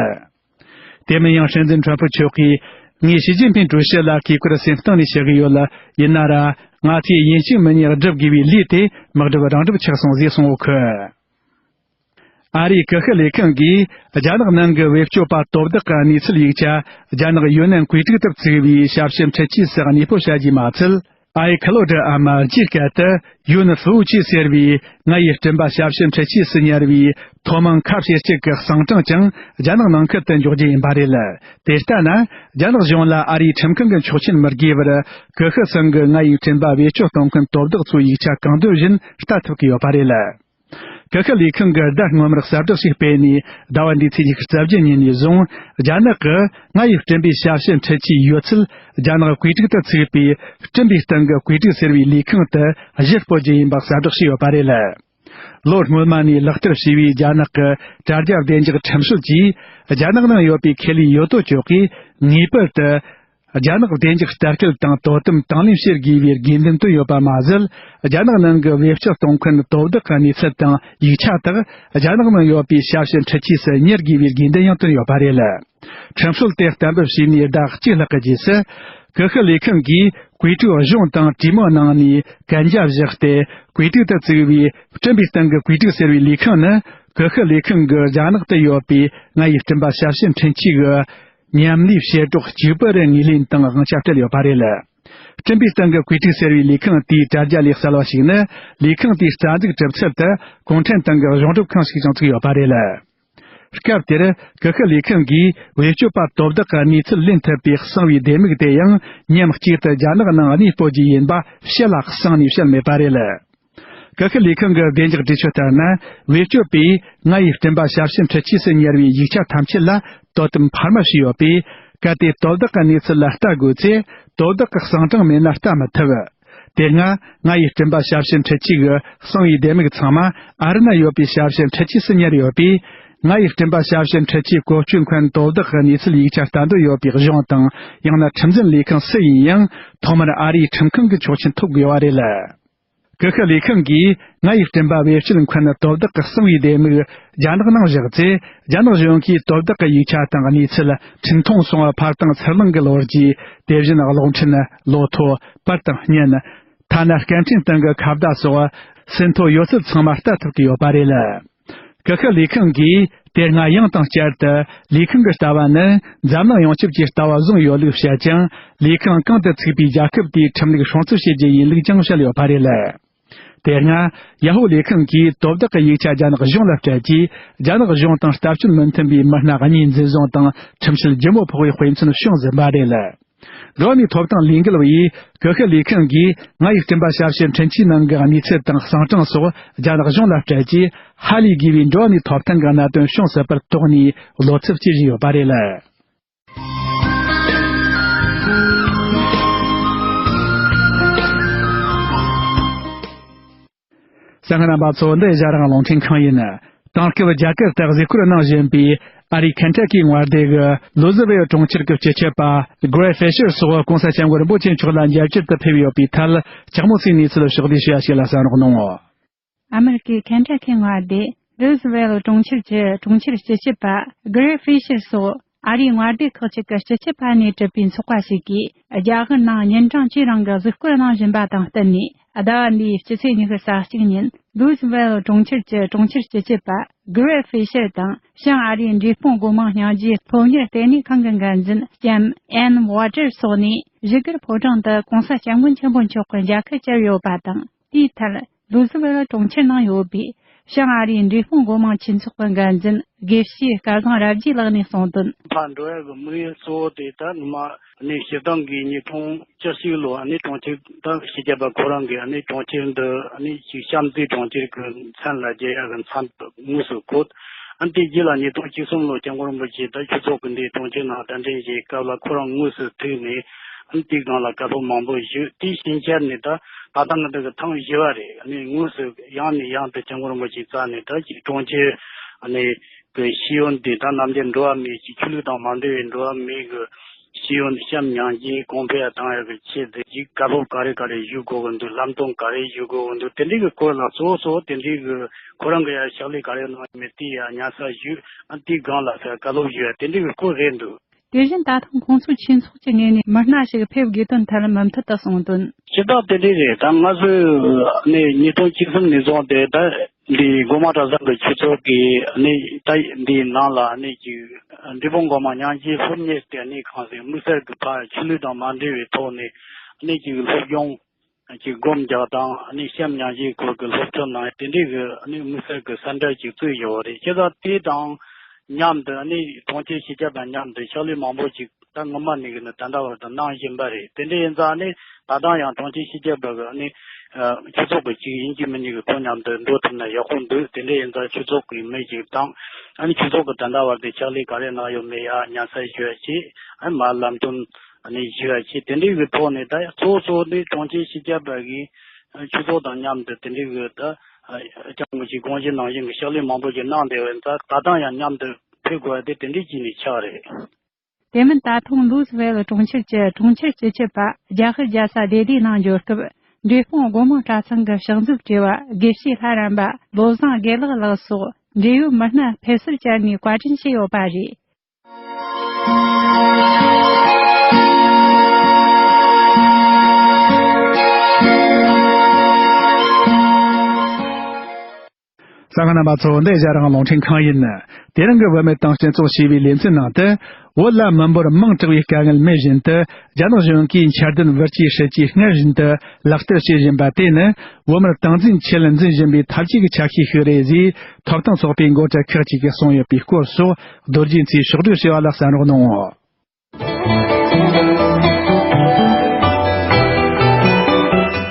དེ་མིན་ཡང་སྲིད་འཛིན་ཁྲོམ་ཕུ་མཆོག་གིས། ངས་ཞི་ཅིན་ཕིང་ཀྲུའུ་ཞི་ལ་གུས་བཀུར་སེམས་གཏིང་ནས་ཞུ་གི་ཡོད། ཡིན་ན་ར། ང་ཚོས་ཡིན་གཅིག་མིན་གཉིས་སྒྲུབ་དགོས་པའི་ལས་དེ་དམག་སྒྲུབ་རང་སྒྲུབ་ཆགས་སོང་ཞེས་གསུངས་ཡོད་གི། ཨ་རིའི་ཀུ་ཤུ་ལས་ཁང་གིས་རྒྱ་ནག་ནང་གི་བེད་སྤྱོད་པ་དོ་བདག་གི་གནས་ཚུལ་ཡིག་ཆ་རྒྱ་ནག་ཡུན་ནན་བཀོད་སྒྲིག་ཏུ་བཙུགས་པའི་ཞབས་ཞུ་འཕྲུལ་ཆས་སུ་གནས་སྤོ་བྱ་རྒྱུ་མ་ཚད། ཨའི་ཁི་ལོ་ཌི་འམ་རྒྱའི་སྐད་དུ་ཡོན་ཧྥུའུ་ཅི་ཟེར་བའི་ང་ཡི་སྤྲིན་པ་ཞབས་ཞུ་འཕྲུལ་ཆས་སུ་ཉར་བའི་ཐོག་མ་ཁ་ཕྱེད་གཅིག་གི་གསང་གྲངས་ཀྱང་རྒྱ་ནག་ནང་ཁུལ་དུ་འཇོག་རྒྱུ་ཡིན་པ་རེད། དེ་ལྟ་ན། རྒྱ་ནག་གཞུང་ལ་ཨ་རིའི་ཁྲིམས་ཁང་གི་ཆོག་མཆན་མི་དགོས་པར། ཀུ་ཤུ་ཚང་གི་ང་ཡི་སྤྲིན་པ་བེད་སྤྱོད་གཏོང་མཁན་དོ་བདག་ཚོའི་ཡིག་ཆ་གང་འདོད་བཞིན་ལྟ་ཐུབ་ཀྱི་ཡོད་པ་རེད། ཀུ་ཤུ་ལས་ཁང་གིས་ཟླ་སྔོན་མར་གསལ་བསྒྲགས་ཤིག་སྤེལ་ནས། ཟླ་བ་འདིའི་ཚེས་ཉི་ཤུ་རྩ་བརྒྱད་ཉིན་ནས་བཟུང་། རྒྱ་ནག་གི་ང་ཡི་སྤྲིན་པའི་ཞབས་ཞུ་འཕྲུལ་ཆས་ཡོད་ཚད། རྒྱ་ནག་བཀོད་སྒྲིག་ཏུ་བཙུགས་པའི་སྤྲིན་པའི་སྟེང་གི་བཀོད་སྒྲིག་ཟེར་བའི་ལས་ཁང་དུ་གཞི་སྤོ་རྒྱུ་ཡིན་པ་གསལ་བསྒྲགས་བྱས་ཡོད་པ་རེད། ལོ་སྔོན་མ་ནས་ལག་བསྟར་བྱས་པའི་རྒྱ་ནག་གི་དྲ་རྒྱ་བདེ་འཇགས་ཁྲིམས་སྲོལ་གྱིས། རྒྱ་ནག་ནང་ཡོད་པའི་ཁེ་ལས་ཡོད་དོ་ཅོག་གིས་ངེས་པར་དུ། རྒྱ་ནག་བདེ་འཇགས་ལྟ་སྐུལ་དང་དོ་དམ་དང་ལེན་བྱེད་དགོས་པའི་དགོས་འདུན་བཏོན་ཡོད་པ་མ་ཟད། རྒྱ་ནག་ནང་གི་བེད་སྤྱོད་གཏོང་མཁན་དོ་བདག་གི་གནས་ཚུལ་དང་ཡིག་ཆ་དག་རྒྱ་ནག་ནང་ཡོད་པའི་ཞབས་ཞུ་འཕྲུལ་ཆས་སུ་གཉེར་དགོས་པའི་དགོས་འདུན་ཡང་བཏོན་ཡོད་པ་རེད། ཁྲིམས་སྲོལ་དེ་གཏན་འབེབས་བྱས་ནས་ཟླ་གཅིག་ལྷག་གི་རྗེས་སུ། ཀུ་ཤུ་ལས་ཁང་གིས་བཀོད་སྒྲིག་གཞུང་དང་གྲོས་མོལ་གནང་ནས་གན་རྒྱ་བཞག་སྟེ། བཀོད་སྒྲིག་ཏུ་བཙུགས་པའི་སྤྲིན་པའི་སྟེང་གི་བཀོད་སྒྲིག་ཟེར་བའི་ལས་ཁང་ནི། ཀུ་ཤུ་ལས་ཁང་གི་རྒྱ་ནག་ཏུ་ཡོད་པའི་ང་ཡི་སྤྲིན་པ་ཞབས་ཞུ་འཕྲུལ་ཆས་ཀྱི། མཉམ་ལས་བྱེད་སྒྲོག་གཅིག་པུར་ངོས་ལེན་དང་དབང་ཆ་སྤྲད་ཡོད་པ་རེད། སྤྲིན་པའི་སྟེང་གི་བཀོད་སྒྲིག་ཟེར་བའི་ལས་ཁང་དེའི་དྲ་རྒྱ་ལས་གསལ་བ་ཞིག་ནི། ལས་ཁང་དེའི་རྩ་འཛུགས་གྲུབ་ཚུལ་དུ་གུང་ཁྲན་ཏང་གི་གཞུང་སྒྲུབ་ཁང་ཞིག་ཀྱང་བཙུགས་ཡོད་པ་རེད། སྐབས་དེར་ཀུ་ཤུ་ལས་ཁང་གིས་བེད་སྤྱོད་པ་དོ་བདག་གི་གནས་ཚུལ་ལེན་ཐུབ་པའི་གསང་བའི་ལྡེ་མིག་དེ་ཡང་ཉམས་གཅིག་ཏུ་རྒྱ་ནག་ནང་གནས་སྤོ་རྒྱུ་ཡིན་པ་ཕྱི་ལ་གསང་ནས་བཤད་མེད་པ་རེད། ཀུ་ཤུ་ལས་ཁང་གི་བདེ་འཇགས་གྲོས་ཆོད་ལྟར་ན། བེད་སྤྱོད་པས་ང་ཡི་སྤྲིན་པ་ཞབས་ཞུ་འཕྲུལ་ཆས་སུ་ཉར་བའི་ཡིག་ཆ་ཐམས་ཅད་ལ་དོ་དམ་འཕར་མ་བྱས་ཡོད་པས། གལ་ཏེ་དོ་བདག་གི་གནས་ཚུལ་ལ་ལྟ་དགོས་ཚེ། དོ་བདག་གི་གསང་གྲངས་མེད་ན་ལྟ་མི་ཐུབ། དེ་སྔ་ང་ཡི་སྤྲིན་པ་ཞབས་ཞུ་འཕྲུལ་ཆས་ཀྱི་གསང་བའི་ལྡེ་མིག་ཚང་མ་ཨ་རི་ན་ཡོད་པའི་ཞབས་ཞུ་འཕྲུལ་ཆས་སུ་ཉར་ཡོད་པས། ང་ཡི་སྤྲིན་པ་ཞབས་ཞུ་འཕྲུལ་ཆས་བཀོལ་སྤྱོད་མཁན་དོ་བདག་གི་གནས་ཚུལ་ཡིག་ཆ་ལྟ་འདོད་ཡོད་པའི་གཞུང་དང་། ཡང་ན་ཁྲིམས་འཛིན་ལས་ཁང་སུ་ཡིན་ཡང་། ཐོག་མར་ཨ་རིའི་ཁྲིམས་ཁང་གི་ཆོག་མཆན་ཐོབ་དགོས་པ་རེད། ཀུ་ཤུ་ལས་ཁང་གིས་ང་ཡི་སྤྲིན་པ་བེད་སྤྱོད་མཁན་དོ་བདག་གི་གསང་བའི་ལྡེ་མིག་རྒྱ་ནག་ནང་བཞག་ཚེ། རྒྱ་ནག་གཞུང་གིས་དོ་བདག་གི་ཡིག་ཆ་དང་གནས་ཚུལ་འཕྲིན་ཐུང་སོགས་ཕར་དང་ཚུར་གླེང་གི་ལོ་རྒྱུས། དེ་བཞིན་གློག་འཕྲིན། ལོ་ཐོ། པར་དང་བརྙན། ཐ་ན་སྐད་འཕྲིན་སྟེང་གི་ཁ་བརྡ་སོགས་ཟིན་ཐོ་ཡོད་ཚད་ཚང་མ་ལྟ་ཐུབ་ཀྱི་ཡོད་པ་རེད། ཀུ་ཤུ་ལས་ཁང་གིས་དེ་སྔ་ཡང་དང་བསྐྱར་དུ་ལས་ཁུངས་ཀྱི་ལྟ་བ་ནི་འཛམ་གླིང་ཡོངས་ཁྱབ་ཀྱི་ལྟ་བ་བཟུང་ཡོད་ལུགས་བཤད་ཅིང་། ལས་ཁང་གང་དུ་ཚུགས་པའི་རྒྱལ་ཁབ་དེའི་ཁྲིམས་ལུགས་སྲུང་བརྩི་བྱེད་རྒྱུ་ཡིན་ལུགས་ཀྱང་བཤད་ཡོད་པ་རེད། དེ་སྔ་ཡ་ཧུ་ལས་ཁང་གིས་དོ་བདག་གི་ཡིག་ཆ་རྒྱ་ནག་གཞུང་ལ་སྤྲད་རྗེས། རྒྱ་ནག་གཞུང་དང་ལྟ་སྐྱོན་མི་མཐུན་པའི་མི་སྣ་གཉིས་འཛིན་བཟུང་དང་ཁྲིམས་བཤེར་ལྗིད་མོ་ཕོག་པའི་དཔེ་མཚོན་བྱུང་ཟིན་པ་རེད། འགྲོ་བ་མིའི་ཐོབ་ཐང་ལས་འགུལ་བས་ཀུ་ཤུ་ལས་ཁང་གིས་ང་ཡི་སྤྲིན་པ་ཞབས་ཕྱི་འཕྲིན་བཅོས་ནང་གི་གནས་ཚུལ་དང་གསང་གྲངས་སོགས་རྒྱ་ནག་གཞུང་ལ་སྤྲད་རྗེས། ཧ་ལས་དགོས་པའི་འགྲོ་བ་མིའི་ཐོབ་ཐང་གི་གནད་དོན་བྱུང་སྲིད་པར་དོགས་ནས་བློ་འཚབ་བྱེད་བཞིན་ཡོད་པ་རེད། གསན་མཁན་རྣམ་པ་ཚོ། འདི་ཨེ་ཤ་ཡ་རང་དབང་རླུང་འཕྲིན་ཁང་ཡིན། དེང་སྐབས་རྒྱ་གར་དུ་གཟིགས་སྐོར་གནང་བཞིན་པའི་ཨ་རིའི་ཁེན་ཊ་ཀི་མངའ་སྡེ་གི་ལུ་ཟི་ཝེལ་གྲོང་ཁྱེར་གྱི་སྤྱི་ཁྱབ་པ་གྷི་རེ་ཧྥེ་ཤར་སོགས་༸གོང་ས་༸སྐྱབས་མགོན་རིན་པོ་ཆེ་མཆོག་ལ་མཇལ་བཅར་དུ་ཕེབས་ཡོད་པའི་ཐད། ལྕགས་མོ་སིའི་གནས་ཚུལ་ཕྱོགས་བསྡུས་ཞུ་བ་ཞིག་ལ་གསན་རོགས་གནང་། ཨ་མེ་རི་ཀའི་ཁེན་ཊ་ཀི་མངའ་སྡེ་ལུ་ཟི་ཝེལ་གྲོང་ཁྱེར་གྱི་གྲོང་ཁྱེར་སྤྱི་ཁྱབ་པ་གྷི་རེ་ཧྥེ་ཤར་སོགས་ཨ་རིའི་མངའ་སྡེ་ཁག་ཅིག་གི་སྤྱི་ཁྱབ་པ་ནས་གྲུབ་པའི་ཚོགས་པ་ཞིག་གིས། རྒྱ་གར་ནང་ཉིན་གྲངས་བཅུའི་རིང་གི་གཟིགས་སྐོར་གནང་བཞིན་པ་དང་བསྟུན་ནས། ཟླ་བ་འདིའི་སྤྱི་ཚེས་ཉི་ཤུ་རྩ་གཅིག་ཉིན་ལུ་ཟི་ཝེལ་གྲོང་ཁྱེར་གྱི་གྲོང་ཁྱེར་སྤྱི་ཁྱབ་པ་གྷི་རེ་ཧྥེ་ཤར་དང་། བྱང་ཨ་རིའི་འབྲས་སྤུངས་སྒོ་མང་སྙིང་རྗེའི་སློབ་གཉེར་ལྟེ་གནས་ཁང་གི་འགན་འཛིན་ལྕམ་ཨན་ཝོ་ཏར་སོགས་ནས་བཞུགས་སྒར་ཕོ་བྲང་དུ་༸གོང་ས་༸སྐྱབས་མགོན་ཆེན་པོ་མཆོག་གི་མཇལ་ཁ་བཅར་ཡོད་པ་དང་། དེའི་ཐད། ལུ་ཟི་ཝེལ་གྲོང་ཁྱེར་ནང་ཡོད་པའི་བྱང་ཨ་རིའི་འབྲས་སྤུངས་སྒོ་མང་ཆོས་ཚོགས་ཀྱི་འགན་འཛིན་དགེ་བཤེས་སྐལ་བཟང་རབ་རྒྱས་ལགས་ནས་གསུངས་དོན། ཕར་འགྲོ་ཡག་གི་དམིགས་ཡུལ་གཙོ་བོ་དེ་ད་ངོ་མ་ནི་སྤྱིར་བཏང་གི་ཉིས་སྟོང་བཅུ་གཅིག་ལོ་ནི་གྲོང་ཁྱེར་ད་སྤྱི་ཁྱབ་པ་ཁོ་རང་གིས་ནི་གྲོང་ཁྱེར་འདི་ནི་ཅིག་བྱམས་བརྩེའི་གྲོང་ཁྱེར་གྱི་མཚན་ལ་རྒྱལ་ཡག་གི་མཚམས་དངོས་སུ་བཀོད། ཨ་ནི་དེ་རྗེས་ལ་ཉིས་སྟོང་བཅུ་གསུམ་ལོ་སྐྱབས་མགོན་རིན་པོ་ཆེ་ད་ཆོས་ཚོགས་ཀྱི་འདིའི་གྲོང་ཁྱེར་ནང་གདན་འདྲེན་བྱེད་སྐབས་ལ་ཁོ་རང་དངོས་སུ་ཐུག་ནས། ཨ་ནི་དེའི་སྒང་ལ་བཀའ་སློབ་མང་པོ་ཞུས། དེའི་ཕྱིན་ཆད་ནས་ད་ད་ལྟ་ང་འདི་གི་ཐེངས་བཞི་པ་རེད། ཨ་ནི་དངོས་སུ་ཡང་ནས་ཡང་དུ་སྐྱབས་མགོན་རིན་པོ་ཆེའི་རྩ་ནས་ད་ཅིག་གྲོང་ཁྱེར་ཨ་ནི་གི་ཤེས་ཡོན་འདི་ད་ནམ་རྒྱུན་འགྲོ་བ་མིའི་ཅིག་ཆོས་ལུགས་དང་མ་འབྲེལ་བའི་འགྲོ་བ་མིའི་གི་ཤེས་ཡོན་གཤམ་མྱང་ཅིང་གོང་འཕེལ་བཏང་ཡག་གི་ཆེད་དུ་ཅིག་བཀའ་སློབ་ག་རེ་ག་རེ་ཞུ་དགོས་གི་འདུག་ལམ་སྟོན་ག་རེ་ཞུ་དགོས་གི་འདུག་དེ་འདྲའི་གི་སྐོར་ལ་གཙོ་བོ་གཙོ་བོ་དེ་འདྲའི་གི་ཁོ་རང་གི་ཡང་ཕྱག་ལས་ག་རེ་གནང་ཡོད་མེད་དེ་ཡང་ཉར་ཚགས་ཞུས། ཨ་དེའི་སྒང་ལ་ཟེར་བཀའ་སློབ་ཞུས་ཡ་དེ་འདྲའི་གི་སྐོར་རེད་འདུག་དེ་བཞིན་ད་ཐེངས་༸གོང་ས་ཆོས་ཚོགས་ཀྱི་ངོས་ནས་མི་སྣ་ཞིག་ཕེབས་དགོས་དོན་ཐད་མུ་མཐུད་དུ་གསུངས་དོན། སྤྱིར་བཏང་དེ་འདྲའི་རེད། ད་ང་ཚོས་ནི་ཉིས་སྟོང་བཅུ་གསུམ་ནས་བཟུང་སྟེ་ད་འདི་སྒོ་མང་གྲྭ་ཚང་གི་ཆོས་ཚོགས་ཀྱི་ནི་ད་འདིའི་ནང་ལ་ནི་ཅིག་འབྲས་སྤུངས་སྒོ་མང་སྙིང་རྗེའི་སློབ་གཉེར་ལྟེ་གནས་ཁང་ཟེར་དམིགས་བསལ་གྱི་ཕར་ཆོས་ལུགས་དང་མ་འབྲེལ་བའི་ཐོག་ནས་ནི་ཅིག་སློབ་སྦྱོང་ཅིག་སྒོམ་རྒྱག་དང་ནི་གཤམ་མྱང་རྗེས་སྐོར་གྱི་སློབ་ཁྲིད་གནང་དེ་འདྲའི་གི་ནི་དམིགས་བསལ་གྱི་སེན་ཊར་ཅིག་བཙུགས་ཡོད་རེད། བྱས་ཙང་དེ་དང་མཉམ་དུ་ནི་གྲོང་ཁྱེར་སྤྱི་ཁྱབ་དང་མཉམ་དུ་ཕྱག་ལས་མང་པོ་ཅིག་ད་སྔོན་མ་ནས་གི་ནི་ད་ལྟ་བར་དུ་གནང་བཞིན་པ་རེད། དེ་འདྲ་ཡིན་ཙང་ནི་ད་ལྟ་ཡང་གྲོང་ཁྱེར་སྤྱི་ཁྱབ་པ་གི་ནི་ཆོས་ཚོགས་ཀྱི་ཅིག་ཡིན་གཅིག་མིན་གཅིག་གི་ཁོང་མཉམ་དུ་འགྲོ་ཐུབ་ན་ཡག་པོ་འདུག་དེ་འདྲ་ཡིན་ཙང་ཆོས་ཚོགས་ཀྱི་མི་ཞིག་དང་ཨ་ནི་ཆོས་ཚོགས་ཀྱི་ད་ལྟ་བར་དུ་ཕྱག་ལས་ག་རེ་གནང་ཡོད་མེད་ཡ་ཉར་ཚགས་ཞུ་ཡ་ཅིག་ཨ་ནི་མར་ལམ་སྟོན་ཨ་ནི་ཞུ་ཡ་ཅིག་དེ་འདྲའི་གི་ཐོག་ནས་ད་གཙོ་བོ་གཙོ་བོ་ནི་གྲོང་ཁྱེར་སྤྱི་ཁྱབ་པ་གི་ཆོས་ཚོགས་དང་མཉམ་དུ་དེ་འདྲའི་གི་ད་ཨ་ཅང་མི་ཞིག་དགོངས་གཞི་ནང་བཞིན་གི་ཕྱག་ལས་མང་པོ་ཞིག་གནང་བསྡད་ཡོད་ཙང་ད་ལྟ་ཡང་མཉམ་དུ་ཕེབས་དགོས་པ་དེ་དེ་འདྲའི་ཅིག་ནས་ཆགས་རེད། དེ་མིན་ད་ཐེངས་ལུས་ཝེལ་གྲོང་ཁྱེར་གྱི་གྲོང་ཁྱེར་སྤྱི་ཁྱབ་པ་རྒྱ་ཧར་རྒྱལ་ས་བདེ་ལྡན་ནང་འབྱོར་སྐབས། འབྲས་སྤུངས་སྒོ་མང་གྲྭ་ཚང་གི་ཕྱག་མཛོད་བགྲེས་པ་དགེ་བཤེས་ལྷ་རམས་པ་བློ་བཟང་དགེ་ལེགས་ལགས་སོགས་འབྲེལ་ཡོད་མི་སྣ་ཕེབས་བསུར་བཅར་ནས་བཀའ་དྲིན་ཆེ་ཡོད་པ་རེད། གསན་མཁན་རྣམ་པ་ཚོ། འདི་ཨེ་ཤ་ཡ་རང་དབང་རླུང་འཕྲིན་ཁང་ཡིན། དེ་རིང་གི་བུད་མེད་དང་སྤྱི་ཚོགས་ཞེས་པའི་ལེ་ཚན་ནང་དུ། བོད་ལ་མི་འབོར་མང་དྲགས་པའི་དཀའ་ངལ་མི་བཞིན་དུ། རྒྱ་ནག་གཞུང་གིས་འཆར་ལྡན་བུ་སྐྱེས་སྲིད་ཇུས་སྔར་བཞིན་དུ་ལག་བསྟར་བྱེད་བཞིན་པ་དེ་ནི། བོད་མིར་སྟངས་འཛིན་ཆེད་འཛིན་བཞིན་པའི་ཐབས་ཇུས་ཀྱི་ཆ་ཤས་ཤིག་རེད་ཅེས། ཐོབ་ཐང་ཚོགས་པའི་འགོ་ཁྲིད་ཁག་ཅིག་གིས་གསུངས་ཡོད་པའི་སྐོར་སོགས། རྡོ་རྗེ་མཚོས་ཕྱོགས་བསྒྲིགས་བྱས་པ་ལ་གསན་རོགས་གནང་།